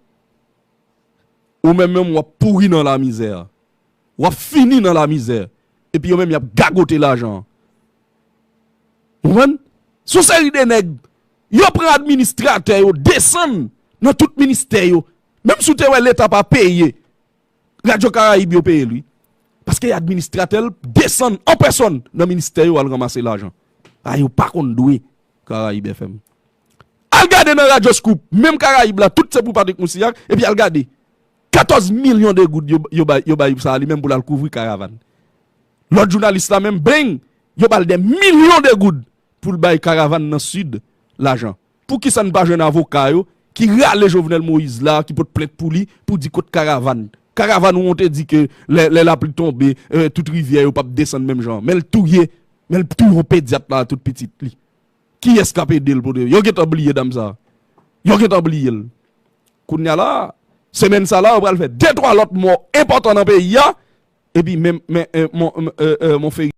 Ou menm menm, w ap pouri nan lamizè a. W ap fini nan lamizè. Epi yo menm, y ap gagote lajan an. Ou konprann? Se yon seri de nèg, yo pran administratè yo, desann nan tout ministè yo. Menm si w te wè Leta pa peye, Radyo Karayib yo peye l, wi. Paske administratè l desann an pèsòn nan ministè yo al ranmase lajan. A yo pa konn dwe Karayib F M. Al gade nan Radyo Scoop, menm Karayib la, tout se pou Patrick Moussignac, epi al gade katòz milyon de goud yo, yo bay, yo bay sa a li menm pou l al kouvri karavàn. Lòt jounalis la menm, beng, yo ba l de milyon de goud pou l bay karavàn nan Sid lajan. Poukisa n pa jwenn avoka yo ki rale Jovenel Moïse la, ki pot plent pou li, pou di kot karavàn? Karavàn ou te di ke lè, lè lapli tonbe, eh, tout rivyè yo p ap desann menm jan. Men l touye, men l touye yon pedyat la, tout pitit li. Kiyès k ap ede l pou de? Yo gentan bliye dam sa. Yo gentan bliye l. Kounye a la, semèn sa la, yo pral fè de twa lòt mò enpòtan nan peyi a, epi men, men, eh, mon, eh, eh, mon feri